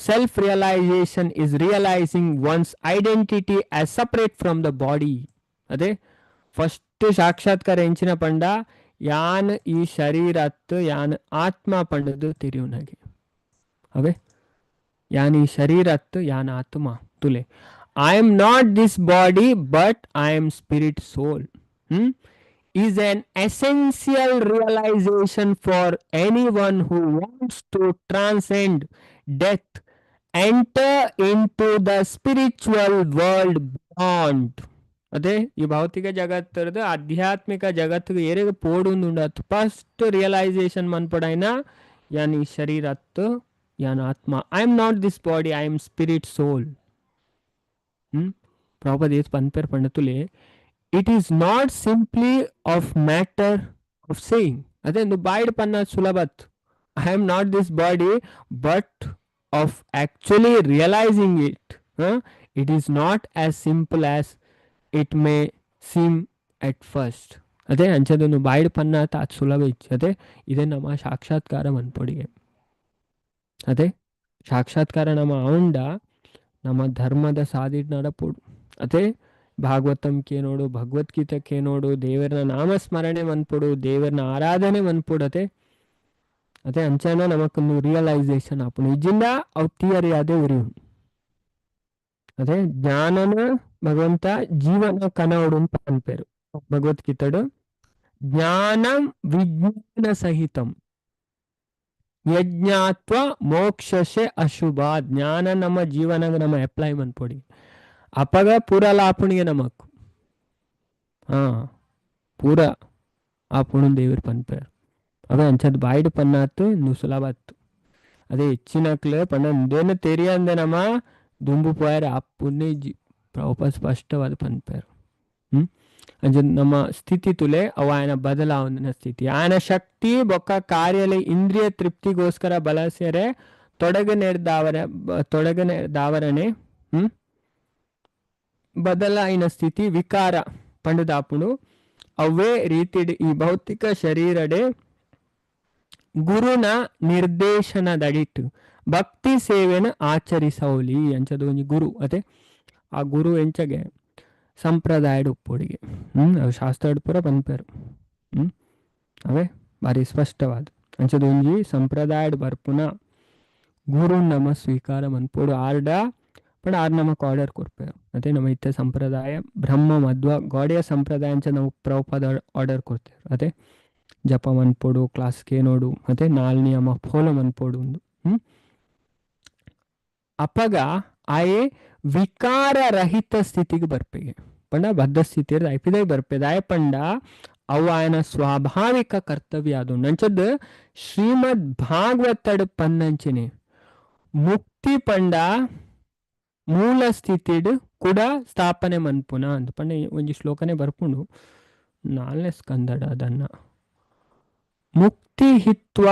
self realization is realizing one's identity as separate from the body. ಅದೇ ಫಸ್ಟ್ ಸಾಕ್ಷಾತ್ಕಾರ ಎಂಚಿನ ಪಂಡ ಯಾನ್ ಈ ಶರೀರತ್ತು ಯಾನ್ ಆತ್ಮ ಪಂಡದು ತೆರಿಯುನಗೆ. ಅವೇ ಯಾನ್ ಈ ಶರೀರತ್ತು ಯಾನ್ ಆತ್ಮ ತುಲೆ I am not this body but I am spirit soul is an essential realization for anyone who wants to transcend death, enter into the spiritual world beyond. ಅದೇ ಈ ಭೌತಿಕ ಜಗತ್ತರದ ಆಧ್ಯಾತ್ಮಿಕ ಜಗತ್ತಿಗೆ ಏರೆಗ್ ಪೋಡುಂದುಂಡು ಫಸ್ಟ್ ರಿಯಲೈಸೇಷನ್ ಮನ್ಪೊಡಾಯ್ನ ಯಾನ್ ಈ ಶರೀರ ಅತ್ತು ಯಾನ್ ಆತ್ಮ. I am not this body, I am spirit soul. Prabhupada ಏತ್ ಪನ್ಪೆರ್ ಪಂಡ ತುಲೆ it is not simply of matter of saying. ಅದೇ ಒಂದು boiled Ponna ಸುಲಭತ್ I am not this body, but of actually realizing it. It is not as simple as it may seem at first. ಅದೇ ಅಂಚದೊಂದು boiled ಪನ್ನ ಆತ್ ಸುಲಭ ಇಚ್ಚಿ. ಅದೇ ಇದೇ ನಮ್ಮ ಸಾಕ್ಷಾತ್ಕಾರ ಮನ್ಪೊಡಿಗೆ. ಅದೇ ಸಾಕ್ಷಾತ್ಕಾರ ನಮ್ಮ ಅವುಂಡ ನಮ್ಮ ಧರ್ಮದ ಸಾದಿಡ್ ನಡಪೊಡು. ಅದೇ ಭಾಗವತಂ ಕೇನೋಡು, ಭಗವದ್ಗೀತೆ ಕೇನೋಡು, ದೇವರನ ನಾಮಸ್ಮರಣೆ ಮನ್ಪೊಡು, ದೇವರನ ಆರಾಧನೆ ಮನ್ಪೊಡು. ಅದೇ ಅದೇ ಅಂಚನ ನಮಕೊಂದು ರಿಯಲೈಸೇಷನ್ ಆಪುಂಡು. ಇಜ್ಜಿಂಡ ಅವು ಥಿಯರಿ ಅದೇ ಉರಿಯುಂಡು. ಅದೇ ಜ್ಞಾನನ ಭಗವಂತ ಜೀವನ ಕನವಡು ಪನ್ಪೇರು ಭಗವದ್ಗೀತೆಡು. ಜ್ಞಾನಂ ವಿಜ್ಞಾನ ಸಹಿತಂ ಯಜ್ಞಾತ್ವ ಮೋಕ್ಷಸೆ ಅಶುಭ. ಜ್ಞಾನ ನಮ್ಮ ಜೀವನ ನಮ್ಮ ಅಪ್ಲೈ ಮನ್ಪೊಡಿ ಅಪಗ ಪೂರಲ ಆಪುಣಿಗೆ ನಮಕ್ ಹಾ ಪೂರ ಆಪುಣು ದೇವ್ರ ಪನ್ಪೇರು. ಅವೇ ಅಂಚದ್ ಬಾಯ್ಡ್ ಪನ್ನಾತು ಇನ್ನು ಸುಲಭ ಅತ್ತು. ಅದೇ ಹೆಚ್ಚಿನಕ್ಲೆ ಪಂಡ ಉಂದೇನು ತೆರಿಯಂದೆ ನಮ್ಮ ದುಂಬು ಪೋಯರೆ ಆಪುನೇ ಇಜ್ಜಿ. ಪ್ರಭುಪಾದ ಸ್ಪಷ್ಟವಾದ ಪನ್ಪೇರು. ಅಂಚ ನಮ್ಮ ಸ್ಥಿತಿ ತುಲೆ ಅವ ಆಯನ ಬದಲಾವಣೆ ಸ್ಥಿತಿ ಆಯನ ಶಕ್ತಿ ಬೊಕ್ಕ ಕಾರ್ಯಲೆ ಇಂದ್ರಿಯ ತೃಪ್ತಿಗೋಸ್ಕರ ಬಳಸ್ಯರೆ ತೊಡಗನೆರ್ದಾವರಣೆ ಬದಲಾಯಿನ ಸ್ಥಿತಿ ವಿಕಾರ ಪಂಡುದಾಪುಣು. ಅವೇ ರೀತಿಡ್ ಈ ಭೌತಿಕ ಶರೀರಡೆ ಗುರುನ ನಿರ್ದೇಶನದಡಿಟ್ ಭಕ್ತಿ ಸೇವೆನ ಆಚರಿಸೌಲಿ. ಅಂಚದ ಒಂಜಿ ಗುರು ಅದೇ ಆ ಗುರು ಎಂಚಗೆ ಸಂಪ್ರದಾಯಡ್ ಉಪ್ಪೊಡಿಗೆ. ಅವು ಶಾಸ್ತ್ರಡ್ ಪೂರ ಪನ್ಪೆರು. ಅವೇ ಬಾರಿ ಸ್ಪಷ್ಟವಾದ ಅಂಚದ ಒಂಜಿ ಸಂಪ್ರದಾಯಡ್ ಬರ್ಪುನ ಗುರು ನಮ ಸ್ವೀಕಾರ ಮನ್ಪೊಡು. ಆರ್ಡ ಪಂಡ ಆರ್ ನಮಕ್ ಆರ್ಡರ್ ಕೊರ್ಪೆರ್. ಅದೇ ನಮ್ಮ ಇತ್ತೆ ಸಂಪ್ರದಾಯ ಬ್ರಹ್ಮ ಮಧ್ವ ಗೌಡಿಯ ಸಂಪ್ರದಾಯ ಅಂಚ ನಾವು ಪ್ರಭುಪಾದ ಆರ್ಡರ್ ಕೊಡ್ತೇವೆ. ಅದೇ ಜಪ ಮನ್ಪೊಡು, ಕ್ಲಾಸ್ ಕೇನೋಡು, ಅದೇ ನಾಲ್ ನಿಯಮ ಫಾಲೋ ಮನ್ಪೊಡು ಉಂದು. ಅಪಗ ಆಯೆ ವಿಕಾರ ರಹಿತ ಸ್ಥಿತಿಗೆ ಬರ್ಪೆಗೆ. ಪಂಡ ಬದ್ಧ ಸ್ಥಿತಿ ಐಪಿದೈ ಬರ್ಪೆ. ದಾಯ ಪಂಡ ಅವು ಆಯನ ಸ್ವಾಭಾವಿಕ ಕರ್ತವ್ಯ. ಅದು ನಂಚದ್ ಶ್ರೀಮದ್ ಭಾಗವತಡ್ ಪನ್ನಂಚನೆ ಮುಕ್ತಿ ಪಂಡ ಮೂಲ ಸ್ಥಿತಿಡ್ ಕೂಡ ಸ್ಥಾಪನೆ ಮನ್ಪುನ ಅಂತ ಪಂಡ ಒಂಜಿ ಶ್ಲೋಕನೆ ಬರ್ಪುಂಡು ನಾಲ್ನೇ ಸ್ಕಂದಡ ಅದನ್ನ. ಮುಕ್ತಿ ಹಿತ್ವ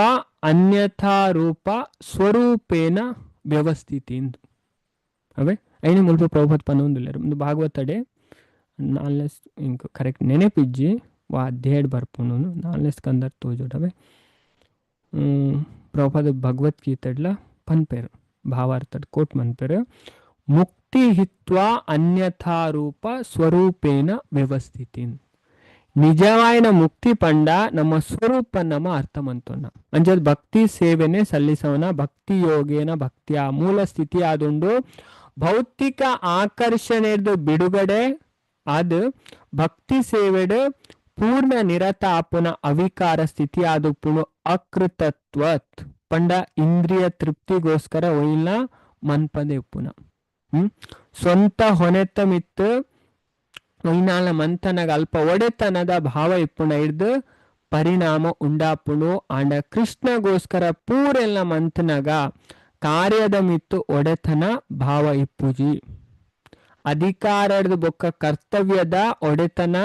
ಅನ್ಯಥಾ ರೂಪ ಸ್ವರೂಪೇನ ವ್ಯವಸ್ಥಿತಿ ಇಂದು. ಅವೇ ಐನ ಮುಲ್ಪ ಪ್ರಭುಪಾದ ಪನ್ನೊಂದುಲ್ಲೆರ್. ಉಂದು ಭಾಗವತಡೆ ನಾಲ್ನೇ, ಇಂಕ್ ಕರೆಕ್ಟ್ ನೆನಪಿಜ್ಜಿ ವಾ ಅಧ್ಯಾಯಡ್ ಬರ್ಪುಂಡು. ನಾಲ್ನೇ ಸ್ಕಂದಡ್ ತೋಜೋಡು. ಅವೇ ಪ್ರಭುಪಾದ ಭಗವದ್ಗೀತೆಡ್ಲ ಪನ್ಪೆರ್, ಭಾವಾರ್ಥಡ್ ಕೋಟ್ ಮನ್ಪೆರ್, ಮುಕ್ತಿ ಹಿತ್ವ ಅನ್ಯಥಾ ರೂಪ ಸ್ವರೂಪೇನ ವ್ಯವಸ್ಥಿತಿ. ನಿಜವಾಯಿನ ಮುಕ್ತಿ ಪಂಡ ನಮ್ಮ ಸ್ವರೂಪ ನಮ್ಮ ಅರ್ಥ ಮಂತೊನ್ನ ಅಂಚದ ಭಕ್ತಿ ಸೇವೆನೆ ಸಲ್ಲಿಸವನ ಭಕ್ತಿ ಯೋಗೇನ ಭಕ್ತಿಯ ಮೂಲ ಸ್ಥಿತಿ ಆದುಂಡು. ಭೌತಿಕ ಆಕರ್ಷಣೆರ್ದು ಬಿಡುಗಡೆ ಅದು ಭಕ್ತಿ ಸೇವೆಡ್ ಪೂರ್ಣ ನಿರತ ಆಪುನ ಅವಿಕಾರ ಸ್ಥಿತಿ ಆದುಪ್ಪುನು. ಅಕೃತತ್ವತ್ ಪಂಡ ಇಂದ್ರಿಯ ತೃಪ್ತಿಗೋಸ್ಕರ ಒಯ್ಲ ಮನ್ಪಂದೆ ಉಪ್ಪುನ. ಸ್ವಂತ ಹೊನೆತ ಮಿತ್ತು ಒಯ್ನಾಲ ಮಂಥನಗ ಅಲ್ಪ ಒಡೆತನದ ಭಾವ ಇಪ್ಪುನ ಹಿಡ್ದು ಪರಿಣಾಮ ಉಂಡಾಪುಣು. ಆಂಡ ಕೃಷ್ಣಗೋಸ್ಕರ ಪೂರೆಲ್ಲ ಮಂಥನಗ ಕಾರ್ಯದ ಮಿತ್ತು ಒಡೆತನ ಭಾವ ಇಪ್ಪುಜಿ. ಅಧಿಕಾರದ ಬೊಕ್ಕ ಕರ್ತವ್ಯದ ಒಡೆತನ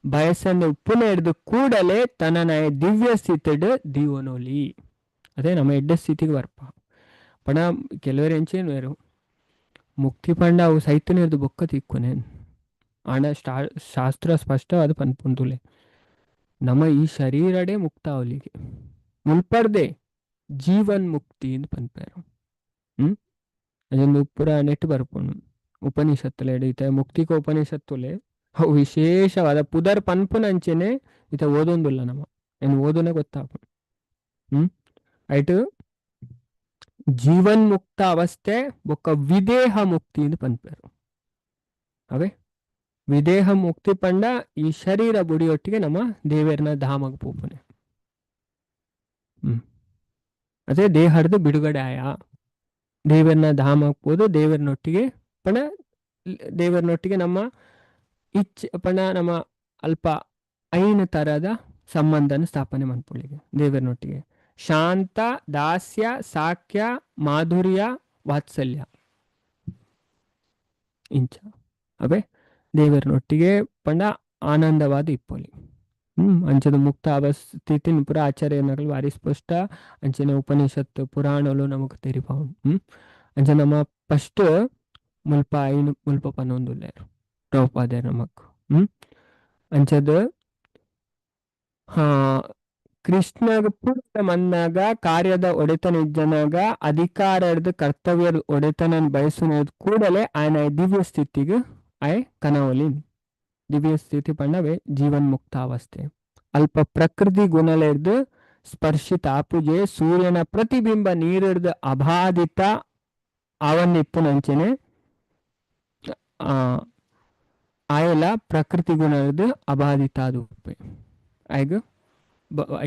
ಬಯಸನ್ನು ಉಪ್ಪುನ ಹಿಡ್ದು ಕೂಡಲೇ ತನ್ನ ದಿವ್ಯ ಸ್ಥಿತಿಡ್ ದೀವನೋಲಿ. ಅದೇ ನಮ್ಮ ಎಡ್ಡೆ ಸ್ಥಿತಿಗೆ ಬರ್ಪ. ಪಣ ಕೆಲವರು ಎಂಚೇನು ಬೇರು ಮುಕ್ತಿ ಪಂಡ ಅವು ಸೈತನಿರ್ದು ಬೊಕ್ಕ ತಿಕ್ಕುನೆ. ಆಂಡ ಶಾಸ್ತ್ರ ಸ್ಪಷ್ಟವಾದ ಪನ್ಪುಂಡುಲೆ ನಮ್ಮ ಈ ಶರೀರಡೇ ಮುಕ್ತ ಅವಲಿಗೆ ಮುಲ್ಪರ್ದೆ ಜೀವನ್ ಮುಕ್ತಿ ಅಂತ ಪನ್ಪೇರು. ಅದೊಂದು ಪೂರ ನೆಟ್ ಬರ್ಪುಂಡು ಉಪನಿಷತ್ತುಲೆ ಇತ್ತೆ ಮುಕ್ತಿಕ ಉಪನಿಷತ್ತುಲೆ ಅವು ವಿಶೇಷವಾದ ಪುದರ್ ಪನ್ಪುನಂಚೆನೆ ಇತ್ತ ಓದೊಂದುಲ್ಲ ನಮ್ಮ ಏನು ಓದೋನೆ ಗೊತ್ತಾಪುಂಡು. ಐಟ್ ಜೀವನ್ ಮುಕ್ತ ಅವಸ್ಥೆ ಬೊಕ್ಕ ವಿದೇಹ ಮುಕ್ತಿ ಅಂತ ಪನ್ಪೇರು. ಅವೇ ವಿದೇಹ ಮುಕ್ತಿ ಪಂಡ ಈ ಶರೀರ ಬುಡಿಯೊಟ್ಟಿಗೆ ನಮ್ಮ ದೇವೇರ್ನ ಧಾಮಗ್ ಪೋಪುನೆ. ಅದೇ ದೇಹದ ಬಿಡುಗಡೆ ಆಯ ದೇವರನ್ನ ಧಾಮಕ್ ಪೋದು ದೇವರನೊಟ್ಟಿಗೆ ಪಂಡ ದೇವರನೊಟ್ಟಿಗೆ ನಮ್ಮ ಇಚ್ಛೆ ಪಂಡ ನಮ್ಮ ಅಲ್ಪ ಐನ ತರದ ಸಂಬಂಧನ ಸ್ಥಾಪನೆ ಮನ್ಪೊಳಿಗೆ ದೇವರನೊಟ್ಟಿಗೆ. ಶಾಂತ ದಾಸ್ಯ ಸಾಕ್ಯ ಮಾಧುರ್ಯ ವಾತ್ಸಲ್ಯ ಇಂಚ ಅವೇ ದೇವರನೊಟ್ಟಿಗೆ ಪಂಡ ಆನಂದವಾದ ಇಪ್ಪೊಲಿ. ಅಂಚದ ಮುಕ್ತ ಅವಸ್ಥಿತಿನ ಪೂರ ಆಚಾರ್ಯನಗಳು ಭಾರಿ ಸ್ಪಷ್ಟ ಅಂಚನೆ ಉಪನಿಷತ್ತು ಪುರಾಣಲು ನಮಕ್ ತೆರಿಪಾವು. ಅಂಚ ನಮ್ಮ ಫಸ್ಟ್ ಮುಲ್ಪ ಐನು ಮುಲ್ಪ ಪನ್ನೊಂದುಲ್ಲೆರ್ ಪ್ರಭುಪಾದೆರ್ ನಮಕ್. ಅಂಚದ ಕೃಷ್ಣಗ್ ಪೂರ್ಣ ಮನ್ನಾಗ ಕಾರ್ಯದ ಒಡೆತನ ಇಜ್ಜನಾಗ ಅಧಿಕಾರದ ಕರ್ತವ್ಯದ ಒಡೆತನ ಬಯಸುನ ಕೂಡಲೇ ಆಯನ ದಿವ್ಯ ಸ್ಥಿತಿಗೆ ಆಯ್ ಕನವಲಿ. ದಿವ್ಯ ಸ್ಥಿತಿ ಪಂಡವೇ ಜೀವನ್ ಮುಕ್ತ ಅವಸ್ಥೆ. ಅಲ್ಪ ಪ್ರಕೃತಿ ಗುಣಲೆರ್ದು ಸ್ಪರ್ಶಿತ ಆಪುಜೆ ಸೂರ್ಯನ ಪ್ರತಿಬಿಂಬ ನೀರಿಡ್ದು ಅಬಾಧಿತ ಅವನ್ ಇಪ್ಪುನಂಚೆನೆ ಆಯಲ ಪ್ರಕೃತಿ ಗುಣದ ಅಬಾಧಿತ ಅದು ಉಪ್ಪೆ ಆಯ್ಗ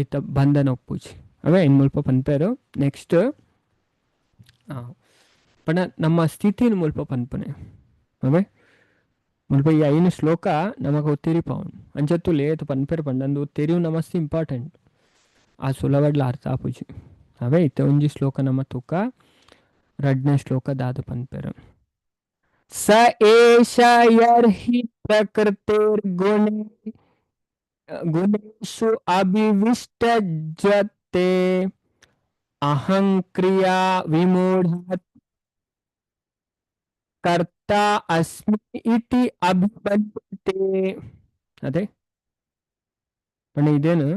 ಐತ ಬಂಧನ ಒಪ್ಪುಜಿ. ಅವೇ ಇನ್ ಮುಲ್ಪ ಪನ್ಪೇರು. ನೆಕ್ಸ್ಟ್ ಪಂಡ ನಮ್ಮ ಸ್ಥಿತಿನ ಮುಲ್ಪ ಪನ್ಪನೆ. ಅವೇ ಮುಲ್ಪ ಈ ಐನು ಶ್ಲೋಕ ನಮಕ್ ತೆರಿಪಾವುಂಡು. ಅಂಚತ್ತುಲೆ ಏತ್ ಪನ್ಪೆರ್ ಪಂಡ ಅಂದು ತೆರಿವು ನಮಸ್ತೆ ಇಂಪಾರ್ಟೆಂಟ್ ಆ ಸುಲಭಡ್ಲ ಅರ್ಥ ಆಪುಜಿ. ಅವೇ ಇತ್ತೆ ಒಂಜಿ ಶ್ಲೋಕ ನಮ್ಮ ತೂಕ ರಡ್ನೇ ಶ್ಲೋಕ ದಾದ ಪನ್ಪೆರ್. ಸ ಏಷ ಯರ್ಹಿ ಪ್ರಕೃತಿರ್ಗುಣೆ ಗುಣೇಶು ಅಭಿವಿಷ್ಟಜತೆ ಅಹಂಕ್ರಿಯಾ ವಿಮೂಢ ಕರ್ತ ಅಸ್ಮಿ ಇತಿ ಅಭಿಮನ್ಯತೆ. ಅದೇ ಪಂಡ ಇದೇನು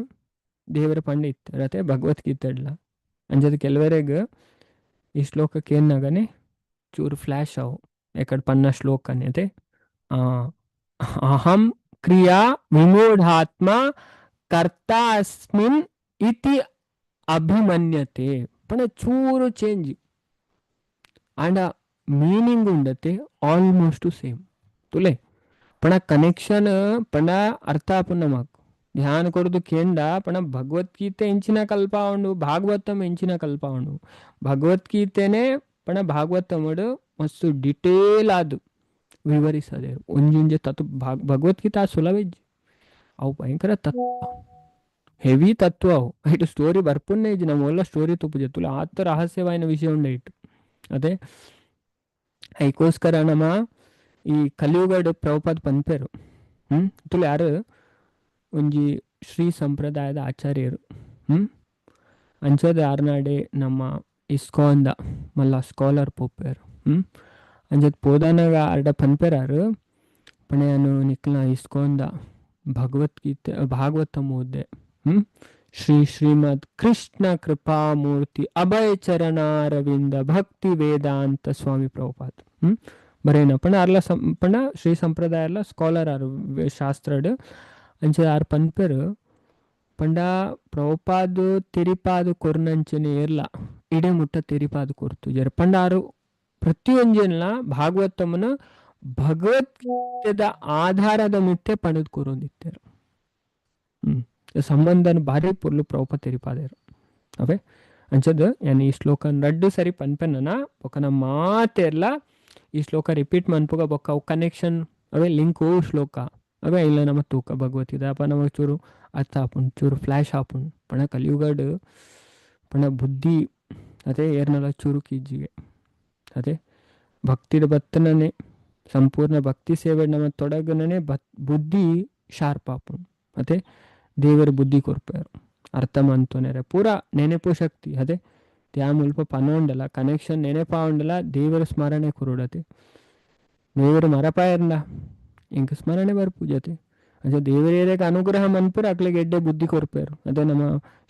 ದೇವರ ಪಂಡ ಇತ್ತು ಅದೇ ಭಗವದ್ಗೀತೆ ಅಡ್ಲ. ಅಂಜದ ಕೆಲವರೆಗ್ ಈ ಶ್ಲೋಕಕ್ಕೆ ಏನಾಗನೆ ಚೂರು ಫ್ಲಾಶ್ ಅವು ಎಕಡೆ ಪನ್ನ ಶ್ಲೋಕನೆ. ಅದೇ ಅಹಂ ಕ್ರಿಯಾ ವಿಮೂಢಾತ್ಮ ಕರ್ತ ಅಸ್ಮಿನ್ ಇತಿ ಅಭಿಮನ್ಯತೆ ಪಂಡ ಚೂರು ಚೇಂಜ್. ಆಂಡ Meaning ಉಂಡತೆ almost same ತುಲೆ. ಪಣ ಕನೆಕ್ಷನ್ ಪಂಡ ಅರ್ಥ ಆಪುಂಡು ನಮಕ್. ಧ್ಯಾನ ಕೊರ್ದು ಕೇಂಡ ಪಣ ಭಗವದ್ಗೀತೆ ಎಂಚಿನ ಕಲ್ಪ ಉಂಡು, ಭಾಗವತಂ ಎಂಚಿನ ಕಲ್ಪ ಉಂಡು. ಭಗವದ್ಗೀತೆನೆ ಪಣ ಭಾಗವತಮಡು ಮಸ್ತ್ ಡಿಟೇಲ್ ಆದ್ ವಿವರಿಸದೆ ಒಂಜೊಂಜೆ ತತ್ವ. ಭಗವದ್ಗೀತಾ ಸುಲಭ ಇಜ್ಜಿ, ಅವು ಭಯಂಕರ ತತ್ವ, ಹೆವಿ ತತ್ವ ಅವು. ಇಟ್ಟು ಸ್ಟೋರಿ ಬರ್ಪುನ್ನೇ ಇಜ್ಜಿ, ನಮ್ಮ ಒಲ್ಲ ಸ್ಟೋರಿ ತುಪ್ಪುಜೆ ತುಲೆ ಆತ ರಹಸ್ಯವಾಯಿನ ವಿಷಯ ಉಂಡು ಇಟ್ಟು. ಅದೇ ಐಕೋಸ್ಕರ ನಮ್ಮ ಈ ಕಲಿಯುಗಡ್ ಪ್ರಭುಪಾದ ಪನ್ಪೆರು. ತುಲೆ ಯಾರು ಒಂಜಿ ಶ್ರೀ ಸಂಪ್ರದಾಯದ ಆಚಾರ್ಯರು. ಅಂಚದ ಯಾರ್ನಾಡೆ ನಮ್ಮ ಇಸ್ಕಾನ್ದ ಮಲ್ಲ ಸ್ಕಾಲರ್ ಪೋಪೆರ್. ಅಂಚದ ಪೋದಾನಾಗ ಅರ್ಡ ಪನ್ಪೆರಾರು ಪಣೆಯಾನು ನಿಕ್ಲ ಇಸ್ಕಾನ್ದ ಭಗವದ್ಗೀತೆ ಭಾಗವತ ಓದ್ದೆ. ಶ್ರೀ ಶ್ರೀಮದ್ ಕೃಷ್ಣ ಕೃಪಾಮೂರ್ತಿ ಅಭಯ ಚರಣಾರವಿಂದ ಭಕ್ತಿ ವೇದಾಂತ ಸ್ವಾಮಿ ಪ್ರಭುಪಾದ್. ಬರೇನ ಪಂಡ ಅರ್ಲ ಪಂಡ ಶ್ರೀ ಸಂಪ್ರದಾಯ ಎಲ್ಲ ಸ್ಕಾಲರ್ ಆರು ಶಾಸ್ತ್ರಡ್. ಅಂಚ ಆರ್ ಪನ್ಪೆರು ಪಂಡ ಪ್ರಭುಪಾದ್ ತೆರಿಪಾದ್ ಕೊರ್ನಂಚನೆ ಏರ್ಲ ಇಡೆ ಮುಟ್ಟ ತೆರಿಪಾದ್ ಕೊರ್ತು ಪಂಡ ಆರು ಪ್ರತಿಯೊಂಜೆನ್ಲ ಭಾಗವತಮನ ಭಗವದ್ಗೀತೆದ ಆಧಾರದ ಮಿತ್ತೆ ಪಣದ್ ಕೊರೊಂದಿತ್ತೆರು. ಸಂಬಂಧನ ಭಾರಿ ಪೊರ್ಲು ಪ್ರಭುಪಾದ ತೆರಿಪಾದೇರು. ಅವೇ ಅಂಚದ ಯಾನ್ ಈ ಶ್ಲೋಕ ರಡ್ಡು ಸರಿ ಪನ್ಪೆನನ ಬೊಕ್ಕ ನಮ್ಮ ಮಾತೆರ್ಲ ಈ ಶ್ಲೋಕ ರಿಪೀಟ್ ಮನ್ಪುಗ ಬೊಕ್ಕ ಅವು ಕನೆಕ್ಷನ್ ಅವೇ ಲಿಂಕ್ ಓ ಶ್ಲೋಕ ಅವೇ ಇಲ್ಲ ನಮ್ಮ ತೂಕ ಭಗವದ್ಗೀತೆ ಅಪ್ಪ ನಮಗೆ ಚೂರು ಅರ್ಥ ಆಪುಂಡು, ಚೂರು ಫ್ಲ್ಯಾಶ್ ಆಪುಂಡು. ಪಣ ಕಲಿಯುಗಡ್ ಪಣ ಬುದ್ಧಿ ಅದೇ ಏರ್ನಲ ಚೂರು ಕೀಜಿಗೆ ಅದೇ ಭಕ್ತಿದ ಬತ್ತನನೆ ಸಂಪೂರ್ಣ ಭಕ್ತಿ ಸೇವೆ ನಮ್ಮ ತೊಡಗನೇ ಬುದ್ಧಿ ಶಾರ್ಪ್ ಆಪುಂಡು. ಅದೇ ದೇವರ ಬುದ್ಧಿ ಕೊರ್ಪೇರು ಅರ್ಥ ಮಂತೋನೆರೆ ಪೂರ ನೆನೆಪು ಶಕ್ತಿ ಅದೇ ತ್ಯಾ ಮುಲ್ಪ ಪನೋಂಡಲ ಕನೆಕ್ಷನ್ ನೆನೆಪಾಂಡಲ ದೇವರ ಸ್ಮರಣೆ ಕೊರುಡತೆ. ದೇವರು ಮರಪಾಯರ್ಲ ಎಂಕ ಸ್ಮರಣೆ ಬರ್ಪು ಜೊತೆ ಅದೇ ದೇವರೇರಕ್ಕೆ ಅನುಗ್ರಹ ಮನ್ಪುರ ಅಕ್ಲೆಗೆ ಎಡ್ಡೆ ಬುದ್ಧಿ ಕೊರ್ಪೇರು. ಅದೇ ನಮ್ಮ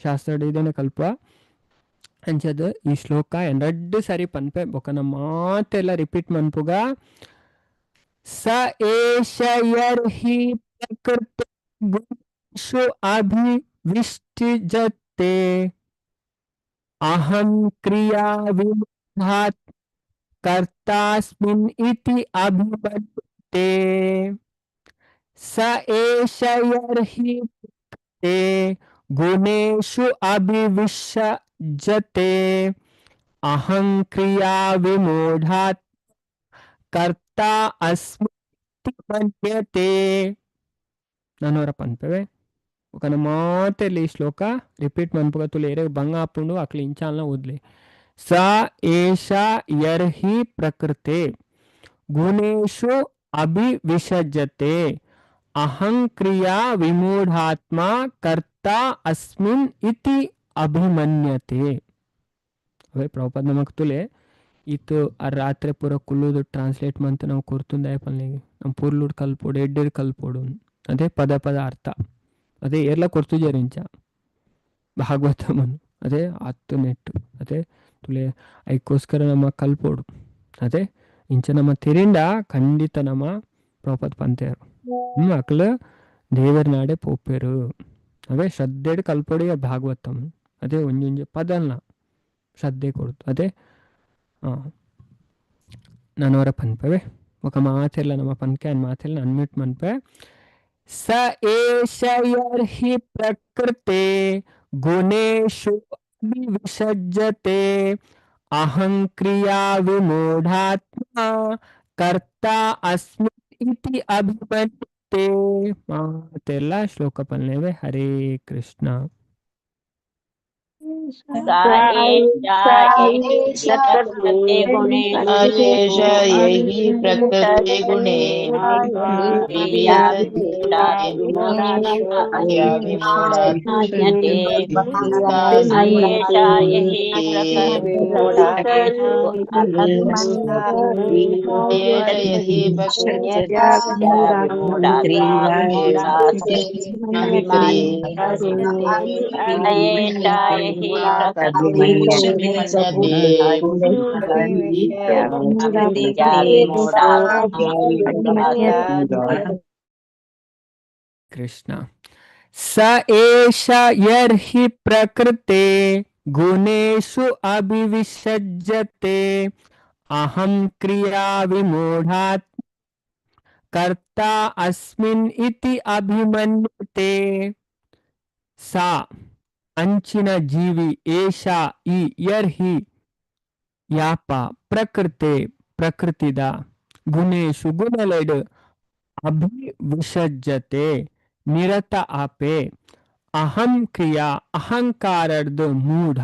ಶಾಸ್ತ್ರ ಇದನ್ನ ಕಲ್ಪ ಅಂಚದ ಈ ಶ್ಲೋಕ ರಡ್ಡು ಸರಿ ಪನ್ಪೆ ಬೊಕ್ಕ ನಮ್ಮ ಮಾತೆಲ್ಲ ರಿಪೀಟ್ ಮನ್ಪುಗ. ಸ ಏಷ ಯರ್ಹಿ ಪ್ರಕೃತಿ ಗುಣೇಷು ಅಭಿವಿಷ್ಟಿಜತೆ ಅಹಂ ಕ್ರಿಯಾ ವಿಮೂಢಾತ್ ಕರ್ತಾಸ್ಮಿನ್ ಇತಿ ಅಭಿಮನ್ಯತೆ. ಸ ಏಷ ಯರ್ಹಿ ಪ್ರಕೃತೆ ಗುಣೇಷು ಅಭಿವಿಷಜತೆ ಅಹಂ ಕ್ರಿಯಾ ವಿಮೂಢಾತ್ ಕರ್ತಾ ಅಸ್ಮಿ ಮನ್ಯತೆ. ನಾನವರ ಪನ್ಪೆವೆ ఒక ಮಾತೆಲ್ಲಿ ಈ ಶ್ಲೋಕ ರಿಪೀಟ್ ಮನ್ಪುಗ ತುಲೆ ಏರೆಗ್ ಬಂಗ ಆಪುಂಡು ಅಕ್ಲು ಇಂಚಾಲ್ನ ಓದ್ಲಿ. ಸ ಏಷ ಯರ್ಹಿ ಪ್ರಕೃತೆ ಗುಣೇಶು ಅಭಿವಿಷಜತೆ ಅಹಂ ಕ್ರಿಯಾ ವಿಮೂಢಾತ್ಮ ಕರ್ತಾ ಅಸ್ಮಿನ್ ಇತಿ ಅಭಿಮನ್ಯತೆ. ಅವೇ ಪ್ರಭುಪಾದ ನಮಕ್ ತುಲೆ ಇತ್ತು ಆ ರಾತ್ರಿ ಪೂರ ಕುಲ್ಲುದು ಟ್ರಾನ್ಸ್ಲೇಟ್ ಮಂತ ನಾವು ಕೊರ್ತುಂದಾಯ ಪನ್ಲೆಗೆ ನಮ್ಮ ಪೂರ್ಲುಡ್ ಕಲ್ಪೋಡು ಎಡ್ಡೆಡ್ ಕಲ್ಪೋಡು ಅದೇ ಪದ ಪದ ಅರ್ಥ ಅದೇ ಏರ್ಲ ಕೊರ್ತುಜರಿಂಚ ಭಾಗವತಮನು ಅದೇ ಹತ್ತು ನೆಟ್ಟು ಅದೇ ತುಲೆ ಐಕ್ಕೋಸ್ಕರ ನಮ್ಮ ಕಲ್ಪೋಡು ಅದೇ ಇಂಚ ನಮ್ಮ ತಿರಿಂಡ ಖಂಡಿತ ನಮ್ಮ ಪ್ರಭುಪಾದ ಪಂತೆಯರು ಅಕ್ಲು ದೇವರ ನಾಡೆ ಪೋಪೇರು. ಅವೇ ಶ್ರದ್ಧೆಡ್ ಕಲ್ಪೋಡಿ ಭಾಗವತಮ್ ಅದೇ ಒಂಜೊಂಜಿ ಪದಲ್ನ ಶ್ರದ್ಧೆ ಕೊಡ್ತು ಅದೇ ನಾನವರ ಪನ್ಪವೆ ఒక ಮಾತೆಲ್ಲ ನಮ್ಮ ಪನ್ಕೆ ಅನ್ ಮಾತೆಲ್ಲ ಅನ್ಮ್ಯೂಟ್ ಮನ್ಪೆ. ಸ ಏಷ ಯರ್ಹಿ ಪ್ರಕೃತೆ ಗುಣೇಶು ಅಭಿವಿಸಜ್ಜತೆ ಅಹಂ ಕ್ರಿಯಾ ವಿಮೂಢಾತ್ಮ ಕರ್ತಾ ಅಸ್ಮಿ ಇತಿ ಅಭಿಮನ್ಯತೆ. ಮಾತೆಲ್ಲ ಶ್ಲೋಕ ಪನ್ಲೇವೆ. ಹರೇ ಕೃಷ್ಣ. सा एषा यहि प्रकृते गुणे ಕೃಷ್ಣ. ಸ ಏಷ ಯರ್ಹಿ ಪ್ರಕೃತೆ ಗುಣೇಶು ಅಭಿವಿಸಜ್ಜತೆ ಅಹಂ ಕ್ರಿಯಾ ವಿಮೂಢಾತ್ ಕರ್ತಾ ಅಸ್ಮಿನ್ ಇತಿ ಅಭಿಮನ್ಯತೆ. ಸಾ ಅಂಚಿನ ಜೀವಿ ಏಷಾ ಈ ಯರ್ಹಿ ಯಾಪ ಪ್ರಕೃತೆ ಪ್ರಕೃತಿದ ಗುಣೇಶು ಗುಣಲೆಡ್ ಅಭಿವಿಸಜ್ಜತೆ ನಿರತ ಆಪೆ ಅಹಂ ಕ್ರಿಯಾ ಅಹಂಕಾರಡ್ದು ಮೂಢ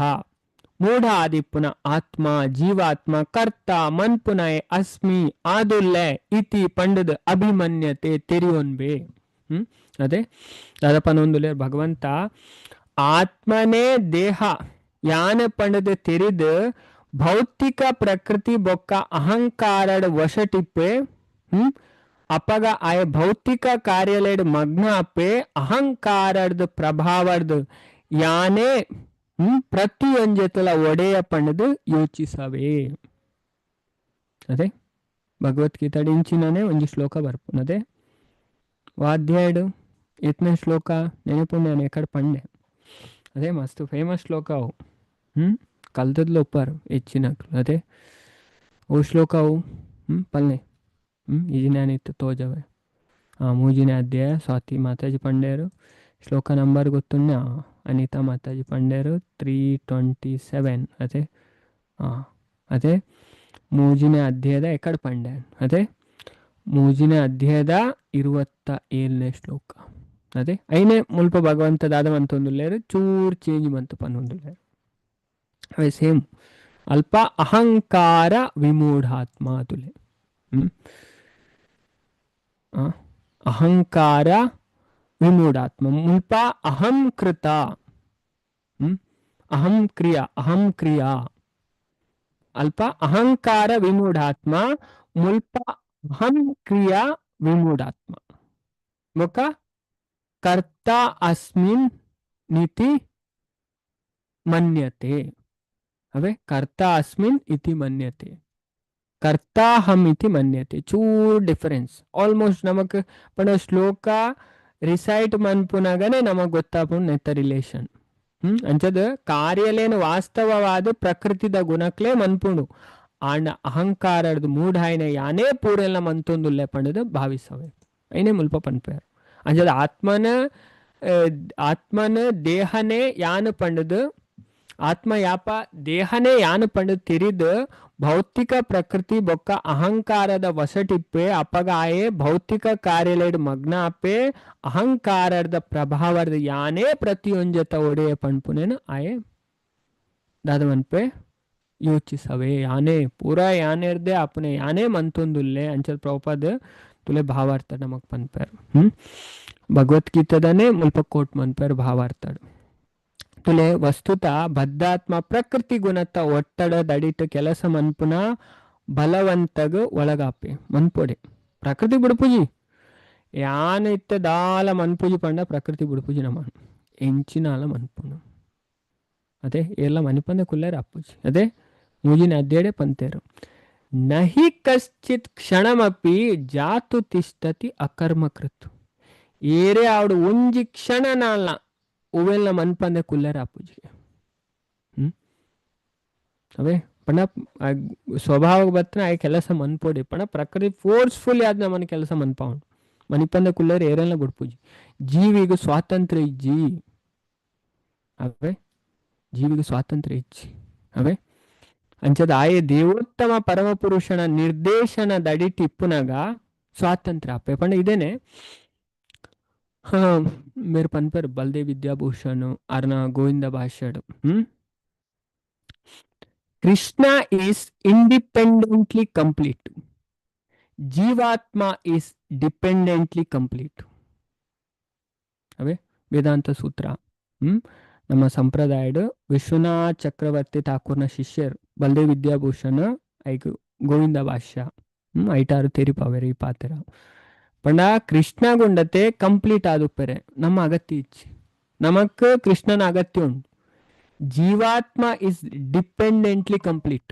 ಮೂಢ ಆದಿಪ್ಪುನ ಆತ್ಮ ಜೀವಾತ್ಮ ಕರ್ತ ಮನ್ಪುನಯೆ ಅಸ್ಮಿ ಆದುಲ್ಲೆ ಇತಿ ಪಂಡದ ಅಭಿಮನ್ಯತೆ ತೆರಿಯೊನ್ಬೆ. ಹ್ಮ್ ಅದೇ ದಾದಪ್ಪನೊಂದುಲೆ ಭಗವಂತ ಆತ್ಮನೇ ದೇಹ ಯಾನ ಪಂಡದ ತೆರಿದು ಭೌತಿಕ ಪ್ರಕೃತಿ ಬೊಕ್ಕ ಅಹಂಕಾರಡ್ ವಶಟಿಪ್ಪೆ. ಅಪಗ ಆಯ ಭೌತಿಕ ಕಾರ್ಯಲೆಡ್ ಮಗ್ನ ಅಪ್ಪೆ ಅಹಂಕಾರಡ್ದು ಪ್ರಭಾವಡ್ದು ಯಾನೇ ಪ್ರತಿಯೊಂಜೆತಲ ಒಡೆಯ ಪಂಡದು ಯೋಚಿಸವೇ. ಅದೇ ಭಗವದ್ಗೀತಾ ಇಂಚಿನನೇ ಒಂಜಿ ಶ್ಲೋಕ ಬರ್ಪುನದೆ ವಾಧ್ಯಾಯಡು ಎತ್ನೇ ಶ್ಲೋಕ ನೆನಪುಂಡು ಎಕಡೆ ಪಂಡೆ. ಅದೇ ಮಸ್ತ್ ಫೇಮಸ್ ಶ್ಲೋಕ ಅವು. ಕಲ್ತದ್ಲು ಒಪ್ಪಾರು ಹೆಚ್ಚಿನಕ್ಲು. ಅದೇ ಓ ಶ್ಲೋಕ ಅವು ಪಲ್ನೆ ಇಜಿನಾನಿತ್ತು ತೋಜವೆ. ಮೂಜಿನೇ ಅಧ್ಯಾಯ ಸ್ವಾತಿ ಮಾತಾಜಿ ಪಂಡೇರು. ಶ್ಲೋಕ ನಂಬರ್ ಗೊತ್ತುಂಡ ಅನಿತಾ ಮಾತಾಜಿ ಪಂಡೇರು 327. ಅದೇ ಅದೇ ಮೂಜಿನೇ ಅಧ್ಯಾಯದ ಎಕಡೆ ಪಂಡೆ. ಅದೇ ಮೂಜಿನೇ ಅಧ್ಯಾಯದ 27ನೇ ಶ್ಲೋಕ. ಅದೇ ಐನೇ ಮುಲ್ಪ ಭಗವಂತ ದಾದ ಮಂತೊಂದುಲ್ಲೇರು ಚೂರ್ ಚೇಂಜ್ ಮಂತು ಪನ್ನೊಂದುಲ್ಲೇರು. ಅವೇ ಸೇಮ್ ಅಲ್ಪ ಅಹಂಕಾರ ವಿಮೂಢಾತ್ಮ ತುಲೆ. ಅಹಂಕಾರ ವಿಮೂಢಾತ್ಮ ಮುಲ್ಪ ಅಹಂ ಕೃತ ಅಹಂ ಕ್ರಿಯಾ ಅಹಂ ಕ್ರಿಯಾ ಅಲ್ಪ ಅಹಂಕಾರ ವಿಮೂಢಾತ್ಮ ಮುಲ್ಪ ಅಹಂ ಕ್ರಿಯಾ ವಿಮೂಢಾತ್ಮ ಬೊಕ್ಕ ಕರ್ತ ಅಸ್ಮಿನ್ ನಿತಿ ಮನ್ಯತೆ. ಅವೇ ಕರ್ತ ಅಸ್ಮಿನ್ ಇತಿ ಮನ್ಯತೆ ಕರ್ತಾಹಂ ಇತಿ ಮನ್ಯತೆ. ಚೂರ್ ಡಿಫರೆನ್ಸ್ ಆಲ್ಮೋಸ್ಟ್ ನಮಕ್ ಪಂಡ ಶ್ಲೋಕ ರಿಸೈಟ್ ಮನ್ಪುನಗನೆ ನಮಗ್ ಗೊತ್ತಾಪುಂಡು ನೆತ್ತ ರಿಲೇಷನ್. ಅಂಚದ ಕಾರ್ಯಲೇನು ವಾಸ್ತವವಾದ ಪ್ರಕೃತಿದ ಗುಣಕ್ಲೇ ಮನ್ಪುಂಡು ಆಂಡ ಅಹಂಕಾರದ ಮೂಢಾಯನ ಯಾನೇ ಪೂರೆಲ್ಲ ಮಂತೊಂದುಲ್ಲೆ ಪಂಡದು ಭಾವಿಸವೆ ಐನೇ ಮುಲ್ಪ ಪನ್ಪೇರು. ಅಂಚದ ಆತ್ಮನ ಆತ್ಮನ ದೇಹನೇ ಯಾನು ಪಂಡದು ಆತ್ಮ ಯಾಪ ದೇಹನೇ ಯಾನು ಪಂಡದು ತಿರಿದು ಭೌತಿಕ ಪ್ರಕೃತಿ ಬೊಕ್ಕ ಅಹಂಕಾರದ ವಸಟಿಪ್ಪೆ ಅಪಗ ಆಯೆ ಭೌತಿಕ ಕಾರ್ಯಲೆಡ್ ಮಗ್ನ ಅಪ್ಪೆ ಅಹಂಕಾರದ ಪ್ರಭಾವದ ಯಾನೇ ಪ್ರತಿಯೊಂಜತ ಒಡೆಯ ಪಣ್ಪುನೇನು ಆಯೆ ದಾದ ಮನ್ಪೆ ಯೋಚಿಸವೆ ಯಾನೇ ಪೂರಾ ಯಾನೇರ್ದೆ ಅಪನೆ ಯಾನೇ ಮಂತೊಂದುಲ್ಲೆ ಅಂಚಲ್ ಪ್ರಭುಪಾದ ತುಲೆ ಭಾವಾರ್ಥ ನಮಕ್ ಪನ್ಪೇರು. ಭಗವದ್ಗೀತೆದನೆ ಮುಲ್ಪ ಕೋಟ್ ಮನ್ಪೇರು ಭಾವಾರ್ಥಡು. ತುಲೆ ವಸ್ತುತ ಬದ್ಧಾತ್ಮ ಪ್ರಕೃತಿ ಗುಣತ್ತ ಒತ್ತಡ ದಡಿತ ಕೆಲಸ ಮನ್ಪುನ ಬಲವಂತಗ ಒಳಗಾಪೆ ಮನ್ಪೊಡೆ ಪ್ರಕೃತಿ ಬಿಡ್ಪುಜಿ ಯಾನ ಇತ್ತ ದಾಲ ಮನ್ಪುಜಿ ಪಂಡ ಪ್ರಕೃತಿ ಬಿಡ್ಪುಜಿ ನಮ್ಮ ಎಂಚಿನಾಲ ಮನ್ಪುನು. ಅದೇ ಎಲ್ಲ ಮನಿಪಂದ ಕುಲ್ಲಾರ ಅಪ್ಪುಜಿ. ಅದೇ ಮೂಜಿನ ಅದ್ದೇಡೆ ಪಂತೇರು ನಹಿ ಕಶ್ಚಿತ್ ಕ್ಷಣಮಪಿ ಜಾತು ತಿಷ್ಟತಿ ಅಕರ್ಮಕೃತ್. ಏರೇ ಆವಡು ಒಂಜಿ ಕ್ಷಣ ನಾಲ್ನ ಉವೆಲ್ಲ ಮನ್ಪಂದೆ ಕುಲ್ಲರ ಅಪ್ಪುಜಿಗೆ. ಅವೇ ಪಣ ಸ್ವಭಾವ ಬತ್ತನ ಆಯ್ ಕೆಲಸ ಮನ್ಪೊಡಿ ಪಣ ಪ್ರಕೃತಿ ಫೋರ್ಸ್ಫುಲ್ ಯಾದ್ ನಮ್ಮನ ಕೆಲಸ ಮನ್ಪಾವನು ಮನಿಪಂದ ಕುಲ್ಲರ ಏರೆಲ್ಲ ಬಿಡ್ಪುಜಿ. ಜೀವಿಗೆ ಸ್ವಾತಂತ್ರ್ಯ ಇಜ್ಜಿ. ಅವೇ ಜೀವಿಗೆ ಸ್ವಾತಂತ್ರ್ಯ ಇಜ್ಜಿ. ಅವೇ ಅಂಚದ ಆಯೆ ದೇವೋತ್ತಮ ಪರಮಪುರುಷನ ನಿರ್ದೇಶನ ದಡಿಟ್ ಇಪ್ಪುನಗ ಸ್ವಾತಂತ್ರ್ಯ ಅಪ್ಪೆ ಪಂಡ ಇದೇನೆ. ಮೇರ್ ಪನ್ಪೆರ್ ಬಲ್ದೇವ್ ವಿದ್ಯಾಭೂಷಣ್ ಅರ್ನ ಗೋವಿಂದ ಭಾಷ್ಯಡ್. ಕೃಷ್ಣ is independently complete, ಜೀವಾತ್ಮ is ಡಿಪೆಂಡೆಂಟ್ಲಿ ಕಂಪ್ಲೀಟ್. ಅವೇ ವೇದಾಂತ ಸೂತ್ರ. ನಮ್ಮ ಸಂಪ್ರದಾಯಡ್ ವಿಶ್ವನಾಥ್ ಚಕ್ರವರ್ತಿ ಠಾಕೂರ್ನ ಶಿಷ್ಯರು ಬಲ್ದೇವ್ ವಿದ್ಯಾಭೂಷಣ್ ಐಕ್ ಗೋವಿಂದ ಭಾಷ್ಯ ಐಟಾರು ತೆರಿಪಾವೇರು ಈ ಪಾತ್ರ ಪಂಡ ಕೃಷ್ಣ ಗುಂಡತೆ ಕಂಪ್ಲೀಟ್ ಆದುಪ್ಪೆರೆ ನಮ್ಮ ಅಗತ್ಯ ಇಚ್ಚಿ ನಮಕ್ ಕೃಷ್ಣನ ಅಗತ್ಯ ಉಂಟು. ಜೀವಾತ್ಮ is ಡಿಪೆಂಡೆಂಟ್ಲಿ ಕಂಪ್ಲೀಟ್.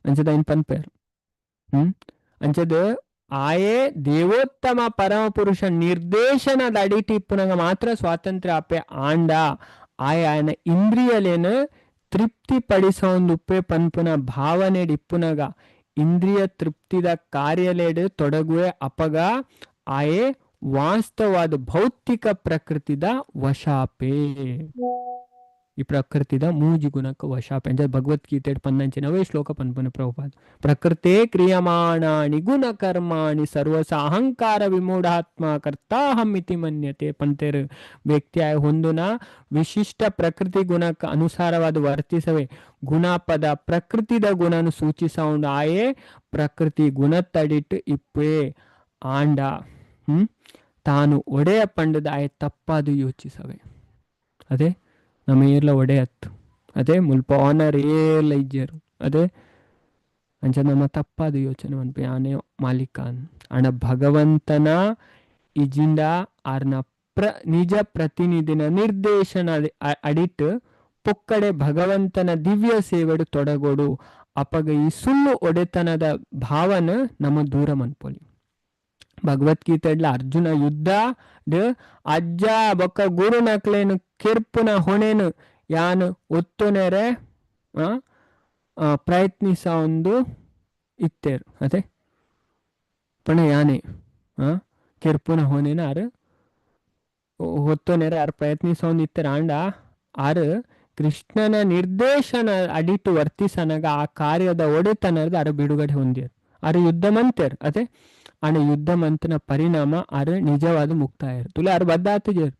ಅಂಚದ ಐನ್ ಪನ್ಪೇರು. ಅಂಚದ ಆಯೇ ದೇವೋತ್ತಮ ಪರಮಪುರುಷ ನಿರ್ದೇಶನದ ಅಡಿಟಿ ಇಪ್ಪುನಗ ಮಾತ್ರ ಸ್ವಾತಂತ್ರ್ಯ ಅಪ್ಪೆ ಆಂಡ ಆಯ ಆಯನ ಇಂದ್ರಿಯಲೇನು ತೃಪ್ತಿ ಪಡಿಸೊಂದುಪ್ಪೆ ಪನ್ಪುನ ಭಾವನೆಡ್ ಇಪ್ಪುನಗ ಇಂದ್ರಿಯ ತೃಪ್ತಿದ ಕಾರ್ಯಲೇಡ್ ತೊಡಗುವೆ ಅಪಗ ಆಯೆ ವಾಸ್ತವಾದ ಭೌತಿಕ ಪ್ರಕೃತಿದ ವಶಾಪೆ. ಈ ಪ್ರಕೃತಿದ ಮೂಜಿ ಗುಣಕ್ಕೆ ವಶಾಪೆ ಅಂಚ ಭಗವದ್ಗೀತೆ ಪನ್ನಂಚಿನವೇ ಶ್ಲೋಕ ಪನ್ಪುನ ಪ್ರಭುಪಾದ. ಪ್ರಕೃತೇ ಕ್ರಿಯಮಾಣಾನಿ ಗುಣ ಕರ್ಮಾಣಿ ಸರ್ವಸ ಅಹಂಕಾರ ವಿಮೂಢಾತ್ಮ ಕರ್ತಾಹಂ ಇತಿ ಮನ್ಯತೆ ಪಂತೇರು. ವ್ಯಕ್ತಿ ಆಯ ಹೊಂದುನ ವಿಶಿಷ್ಟ ಪ್ರಕೃತಿ ಗುಣಕ್ಕೆ ಅನುಸಾರವಾದ ವರ್ತಿಸವೆ. ಗುಣಪದ ಪ್ರಕೃತಿದ ಗುಣನು ಸೂಚಿಸೌಂಡು ಆಯೇ ಪ್ರಕೃತಿ ಗುಣತ್ತಡಿಟ್ಟು ಇಪ್ಪೆ ಆಂಡ ತಾನು ಒಡೆಯ ಪಂಡದ ಆಯೆ ತಪ್ಪಾದು ಯೋಚಿಸವೆ. ಅದೇ ನಮ್ಮ ಏರ್ಲ ಒಡೆಯತ್ತು, ಅದೇ ಮುಲ್ಪ ಓನರ್ ಏರ್ಲ ಇಜ್ಜರು, ಅದೇ ಅಂಚ ನಮ್ಮ ತಪ್ಪಾದ ಯೋಚನೆ ಮನ್ಪೆ ಆನೆ ಮಾಲೀಕಾನ್. ಆಂಡ ಭಗವಂತನ ಇಜಿಂಡ ಆರ್ನ ನಿಜ ಪ್ರತಿನಿಧಿನ ನಿರ್ದೇಶನ ಅಡಿಟ್ ಪೊಕ್ಕಡೆ ಭಗವಂತನ ದಿವ್ಯ ಸೇವೆಡು ತೊಡಗೋಡು. ಅಪಗ ಈ ಸುಳ್ಳು ಒಡೆತನದ ಭಾವನ ನಮ್ಮ ದೂರ ಮನ್ಪೊಲಿ. ಭಗವದ್ಗೀತೆಡ್ಲ ಅರ್ಜುನ ಯುದ್ಧ ಅಜ್ಜ ಬೊಕ್ಕ ಗುರುನಕ್ಲೇನು ಕೆರ್ಪುನ ಹೊಣೆನು ಯಾನು ಒತ್ತುನೆರೆ ಪ್ರಯತ್ನಿಸ ಒಂದು ಇತ್ತೇರು. ಅದೇ ಪಣ ಯಾನೆ ಕೆರ್ಪುನ ಹೊಣೆನ ಆರು ಹೊತ್ತುನೆರೆ ಆರು ಪ್ರಯತ್ನಿಸ ಒಂದು ಇತ್ತರ. ಆಂಡ ಆರು ಕೃಷ್ಣನ ನಿರ್ದೇಶನ ಅಡಿಟು ವರ್ತಿಸನಗ ಆ ಕಾರ್ಯದ ಒಡೆತನದ ಆರು ಬಿಡುಗಡೆ ಹೊಂದಿರು, ಆರು ಯುದ್ಧ ಮಂತೇರು. ಅದೇ ಆಂಡ ಯುದ್ಧ ಮಂತನ ಪರಿಣಾಮ ಆರು ನಿಜವಾದ ಮುಕ್ತಾಯರು ತುಲೆ ಆರು ಬದ್ಧ ಆತುಜೇರು.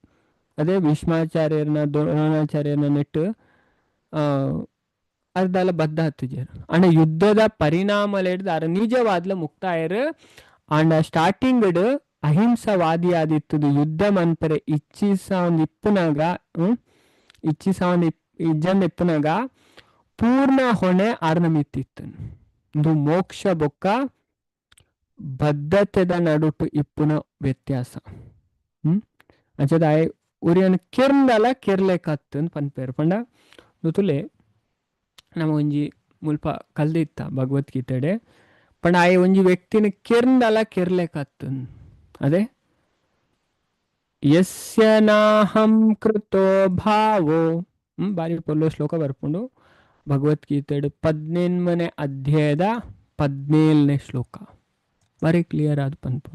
ಅದೇ ಭೀಷ್ಮಾಚಾರ್ಯರನ್ನ ದ್ರೋಣಾಚಾರ್ಯರನ್ನ ನೆಟ್ಟು ಅರ್ಧಲ್ಲ ಬದ್ಧ ಆತುಜೇರು. ಆಂಡ ಯುದ್ಧದ ಪರಿಣಾಮಲೆಡ್ದು ಆರು ನಿಜವಾದ್ಲ ಮುಕ್ತಾಯರು. ಆಂಡ ಸ್ಟಾರ್ಟಿಂಗ್ ಅಹಿಂಸವಾದಿ ಆದಿತ್ತದು ಯುದ್ಧ ಮನ್ಪರೆ ಇಚ್ಛಿಸ ಒಂದು ಇಪ್ಪುನಾಗ ಇಚ್ಛಿಸ ಒಂದು ಇಜ್ಜಂದ ಇಪ್ಪುನಾಗ ಪೂರ್ಣ ಹೊಣೆ ಆರ್ನ ಮಿತ್ತಿತ್ತು. ಇದು ಮೋಕ್ಷ ಬೊಕ್ಕ ಬದ್ಧತೆದ ನಡುಟು ಇಪ್ಪುನ ವ್ಯತ್ಯಾಸ. ಅಂಚದ ಆಯ್ ಉರಿಯನ್ ಕೆರ್ಂದಲ ಕೆರ್ಲೆಕತ್ತು ಅಂತ ಪನ್ಪೇರು. ಪಂಡ ತುಲೆ ನಮ್ಮ ಒಂಜಿ ಮುಲ್ಪ ಕಲ್ದಿತ್ತ ಭಗವದ್ಗೀತೆಡೆ. ಪಂಡ ಆಯ್ ಒಂಜಿ ವ್ಯಕ್ತಿನ ಕೆರ್ಂದಲ ಕೆರ್ಲೆಕತ್ತು. ಅದೇ ಯಸ್ಯ ನಾಹಂ ಕೃತೋ ಭಾವೋ ಬಾರಿ ಪೊಲ್ಲು ಶ್ಲೋಕ ಬರ್ಪುಂಡು ಭಗವದ್ಗೀತೆಡು 18ನೇ ಅಧ್ಯಾಯದ 17ನೇ ಶ್ಲೋಕ ಬಾರಿ ಕ್ಲಿಯರ್ ಆದ ಪನ್ಪು.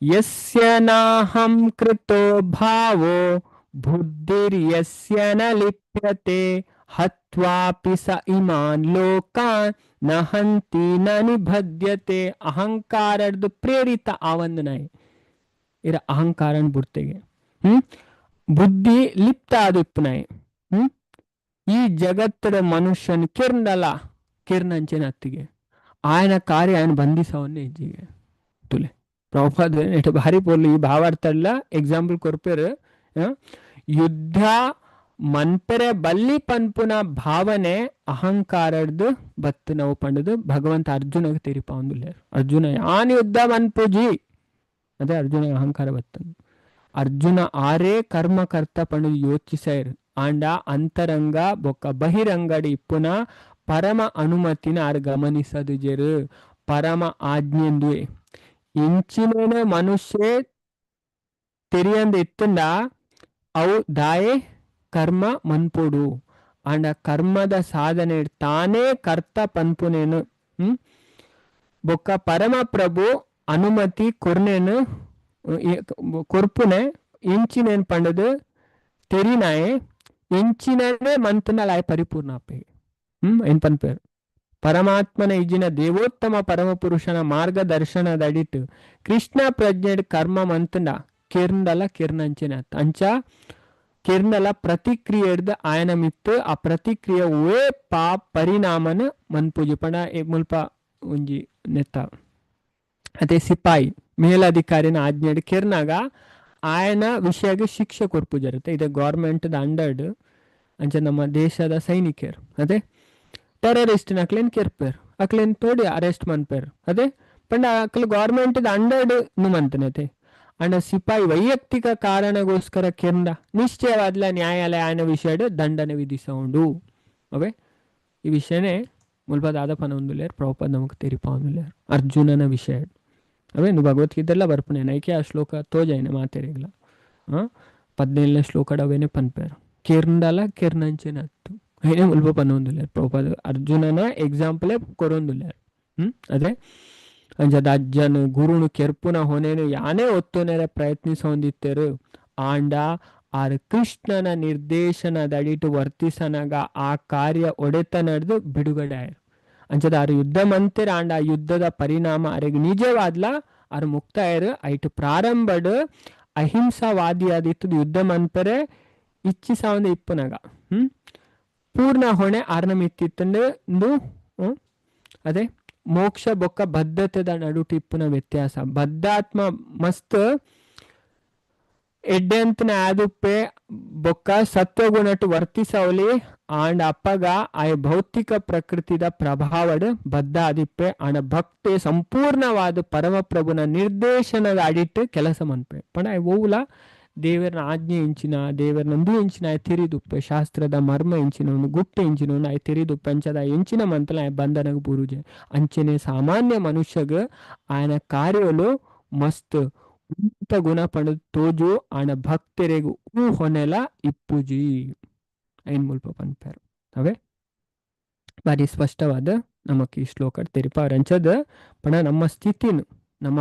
ಯಸ್ಯ ನಾಹಂ ಕೃತೋ ಭಾವೋ ಬುದ್ಧಿರ್ಯಸ್ಯ ನ ಲಿಪ್ಯತೆ ಹತ್ವಾಪಿ ಸ ಇಮಾನ್ ಲೋಕಾನ್ ನ ಹಂತಿ ನ ನಿಬಧ್ಯತೆ. ಅಹಂಕಾರದ್ದು ಪ್ರೇರಿತ ಆವಂದು ನಾಯಿ ಇರ ಅಹಂಕಾರನ್ ಬುಡ್ತೆಗೆ ಬುದ್ಧಿ ಲಿಪ್ತ ಆದ ಇಪ್ಪುನಾಯಿ. ಈ ಜಗತ್ತದ ಮನುಷ್ಯನ್ ಕಿರ್ನಲ ಕಿರ್ನಂಚಿನ ಅತ್ತಿಗೆ ಆಯನ ಕಾರ್ಯ ఆయన ಬಂಧಿಸವನ್ನೇ ಇಜ್ಜಿಗೆ ತುಲೆ ಪ್ರಭುಪಾದ ಎಟ್ ಭಾರಿ ಪೊರ್ಲು ಈ ಭಾವಾರ್ಥಲ್ಲ ಎಕ್ಸಾಂಪಲ್ ಕೊರ್ಪೇರು. ಯುದ್ಧ ಮನ್ಪೆರೆ ಬಲ್ಲಿ ಪನ್ಪುನ ಭಾವನೆ ಅಹಂಕಾರಡ್ದು ಬತ್ತು ನಾವು ಪಂಡದು ಭಗವಂತ ಅರ್ಜುನಗೆ ತೆರಿಪಾವಂದುಲ್ಲೇರು. ಅರ್ಜುನ ಯಾನ್ ಯುದ್ಧ ಮನ್ಪುಜಿ ಅದೇ ಅರ್ಜುನ ಅಹಂಕಾರ ಬತ್ತನು. ಅರ್ಜುನ ಆರೇ ಕರ್ಮಕರ್ತ ಪಂಡದು ಯೋಚಿಸೈರ್. ಆಂಡ ಅಂತರಂಗ ಬೊಕ್ಕ ಬಹಿರಂಗಡಿ ಇಪ್ಪುನ ಪರಮ ಅನುಮತಿನ ಆರು ಗಮನಿಸದು ಜೆರು ಪರಮ ಆಜ್ಞೆಂದುವೆ. ಇಂಚಿನೇನ ಮನುಷ್ಯ ತೆರಿಯಂದ ಇತ್ತಂಡ ಅವು ದಾಯೆ ಕರ್ಮ ಮನ್ಪೊಡು. ಆಂಡ ಕರ್ಮದ ಸಾಧನೆ ತಾನೇ ಕರ್ತ ಪನ್ಪುನೇನು ಬೊಕ್ಕ ಪರಮ ಪ್ರಭು ಅನುಮತಿ ಕೊರ್ನೇನು ಕೊರ್ಪುನೆ ಇಂಚಿನೇನು ಪಂಡದು ತೆರಿನಾಯೆ ಇಂಚಿನೇ ಮಂತನಲಾಯ ಪರಿಪೂರ್ಣ ಅಪ್ಪೆ. ಏನ್ ಪನ್ಪೇರು ಪರಮಾತ್ಮನ ಇಜ್ಜಿನ ದೇವೋತ್ತಮ ಪರಮ ಪುರುಷನ ಮಾರ್ಗದರ್ಶನದಡಿಟ್ಟು ಕೃಷ್ಣ ಪ್ರಜ್ಞೆಡ್ ಕರ್ಮ ಮಂತಂಡ ಕಿರ್ನಲ ಕಿರ್ನಂಚಿನ ಅಂಚ ಕಿರ್ನಲ ಪ್ರತಿಕ್ರಿಯೆಡ್ದು ಆಯನ ಮಿತ್ತು ಆ ಪ್ರತಿಕ್ರಿಯೆ ವೇ ಪಾ ಪರಿಣಾಮನ ಮನ್ಪೂಜಿ. ಪಂಡ ಮುಲ್ಪ ಒಂಜಿ ನೆತ್ತ ಅದೇ ಸಿಪಾಯಿ ಮೇಲಧಿಕಾರಿನ ಆಜ್ಞೆಡ್ ಕಿರ್ನಾಗ ಆಯನ ವಿಷಯಕ್ಕೆ ಶಿಕ್ಷೆ ಕೊರ್ಪು ಜರುತ್ತೆ. ಇದೆ ಗೌರ್ಮೆಂಟ್ ಅಂಡರ್ಡ್ ಅಂಚ ನಮ್ಮ ದೇಶದ ಸೈನಿಕರು ಅದೇ ಟೆರರಿಸ್ಟ್ ಅಕ್ಲೇನ್ ಕೆರ್ಪೇರ್ ಅಕ್ಲೇನ್ ತೋಡಿ ಅರೆಸ್ಟ್ ಮನ್ಪೇರ್. ಅದೇ ಪಂಡ ಅಕ್ಲು ಗೌರ್ಮೆಂಟ್ ಅಂಡರ್ಡ್ ನುಮಂತನತೆ. ಅಂಡ ಸಿಪಾಯಿ ವೈಯಕ್ತಿಕ ಕಾರಣಗೋಸ್ಕರ ಕೆಂದ ನಿಶ್ಚಯವಾದ್ಲ ನ್ಯಾಯಾಲಯ ಆಯನ ವಿಷಯಡ್ ದಂಡನೆ ವಿಧಿಸೋಂಡು. ಅವೇ ಈ ವಿಷಯನೇ ಮುಲ್ಪ ದಾದಪನ ಒಂದುಲೇರ್ ಪ್ರಭುಪಾದ ನಮಕ್ ತೆರಿಪಾವಂದುಲೇರ್ ಅರ್ಜುನನ ವಿಷಯ. ಅವೇ ನು ಭಗವದ್ಗೀತೆಲ್ಲ ಬರ್ಪುನೆ ನೈಕೆ ಆ ಶ್ಲೋಕ ತೋಜಾಯಿನ ಮಾತೆರಿಗ್ಲ 17ನೇ ಶ್ಲೋಕಡ್ ಅವೇನೆ ಪನ್ಪೇರು. ಕೆರ್ಂಡಲ ಕೆರ್ನಂಚಿನ ಅತ್ತು ಐನೇ ಮುಲ್ಪ ಪನ್ನೊಂದುಲ್ಲೆರ್ ಪ್ರಭುಪಾದ, ಅರ್ಜುನನ ಎಕ್ಸಾಂಪಲೇ ಕೊರೊಂದುಲ್ಲೆರ್. ಅದೇ ಅಂಚದ ಅಜ್ಜನ್ ಗುರುನು ಕೆರ್ಪುನ ಹೊಣೆನು ಯಾನೇ ಒತ್ತೊನೆರೆ ಪ್ರಯತ್ನಿಸೊಂದಿತ್ತೆರು. ಆಂಡ ಆರ್ ಕೃಷ್ಣನ ನಿರ್ದೇಶನದಡಿಟ್ ವರ್ತಿಸನಗ ಆ ಕಾರ್ಯ ಒಡೆತನಡ್ದು ಬಿಡುಗಡೆ ಆಯೆರ್. ಅಂಚದ ಆರ್ ಯುದ್ಧ ಮಂತೆರ್, ಆಂಡ ಆ ಯುದ್ಧದ ಪರಿಣಾಮ ಅರೆಗ್ ನಿಜವಾದ್ಲ ಆರ್ ಮುಕ್ತಾಯರು. ಐಟ್ ಪ್ರಾರಂಭಡ್ ಅಹಿಂಸಾವಾದಿಯಾದಿತ್ತದು ಯುದ್ಧ ಮನ್ಪೆರೆ ಇಚ್ಛಿಸಾವಂದೆ ಇಪ್ಪುನಗ ಪೂರ್ಣ ಹೊಣೆ ಆರ್ನ ಮಿತ್ತಿತ್ತಂಡು. ಅದೇ ಮೋಕ್ಷ ಬೊಕ್ಕ ಬದ್ಧತೆದ ನಡುಟು ಇಪ್ಪುನ ವ್ಯತ್ಯಾಸ. ಬದ್ಧಾತ್ಮ ಮಸ್ತ್ ಎಡ್ಡೆಂತನ ಆದುಪ್ಪೆ ಬೊಕ್ಕ ಸತ್ವಗುಣಟ್ ವರ್ತಿಸವಲಿ, ಆಂಡ ಅಪ್ಪಗ ಆಯ ಭೌತಿಕ ಪ್ರಕೃತಿದ ಪ್ರಭಾವಡ್ ಬದ್ಧ ಆದಿಪ್ಪೆ. ಆಂಡ ಭಕ್ತಿ ಸಂಪೂರ್ಣವಾದ ಪರಮಪ್ರಭುನ ನಿರ್ದೇಶನದ ಅಡಿಟ್ ಕೆಲಸ ಮನ್ಪೆ. ಪಂಡ ಆಯ್ ಓವುಲ ದೇವರನ ಆಜ್ಞೆ ಇಂಚಿನ, ದೇವರನಂದು ಇಂಚಿನ ಆಯ್ ತಿರಿದುಪ್ಪೆ, ಶಾಸ್ತ್ರದ ಮರ್ಮ ಇಂಚಿನ ಒಂದು ಗುಟ್ಟು ಇಂಚಿನ ಒಂದು ಆಯ್ ತಿರಿದುಪ್ಪೆ. ಅಂಚದ ಎಂಚಿನ ಮಂತಲ ಆಯ್ ಬಂಧನಗ್ ಬೂರುಜೆ. ಅಂಚನೆ ಸಾಮಾನ್ಯ ಮನುಷ್ಯಗ್ ಆಯನ ಕಾರ್ಯಲು ಮಸ್ತ್ ಉನ್ನತ ಗುಣ ಪಂಡ ತೋಜು, ಆಂಡ ಭಕ್ತರೆಗ್ ಊ ಹೊನೆಲ ಇಪ್ಪುಜಿ ಐನ್ ಮುಲ್ಪ ಪನ್ಪೆರ್. ಅವೇ ಬಾರಿ ಸ್ಪಷ್ಟವಾದ ನಮಕ್ ಈ ಶ್ಲೋಕ ತೆರಿಪಾರ. ಅಂಚದ ಪಂಡ ನಮ್ಮ ಸ್ಥಿತಿನು ನಮ್ಮ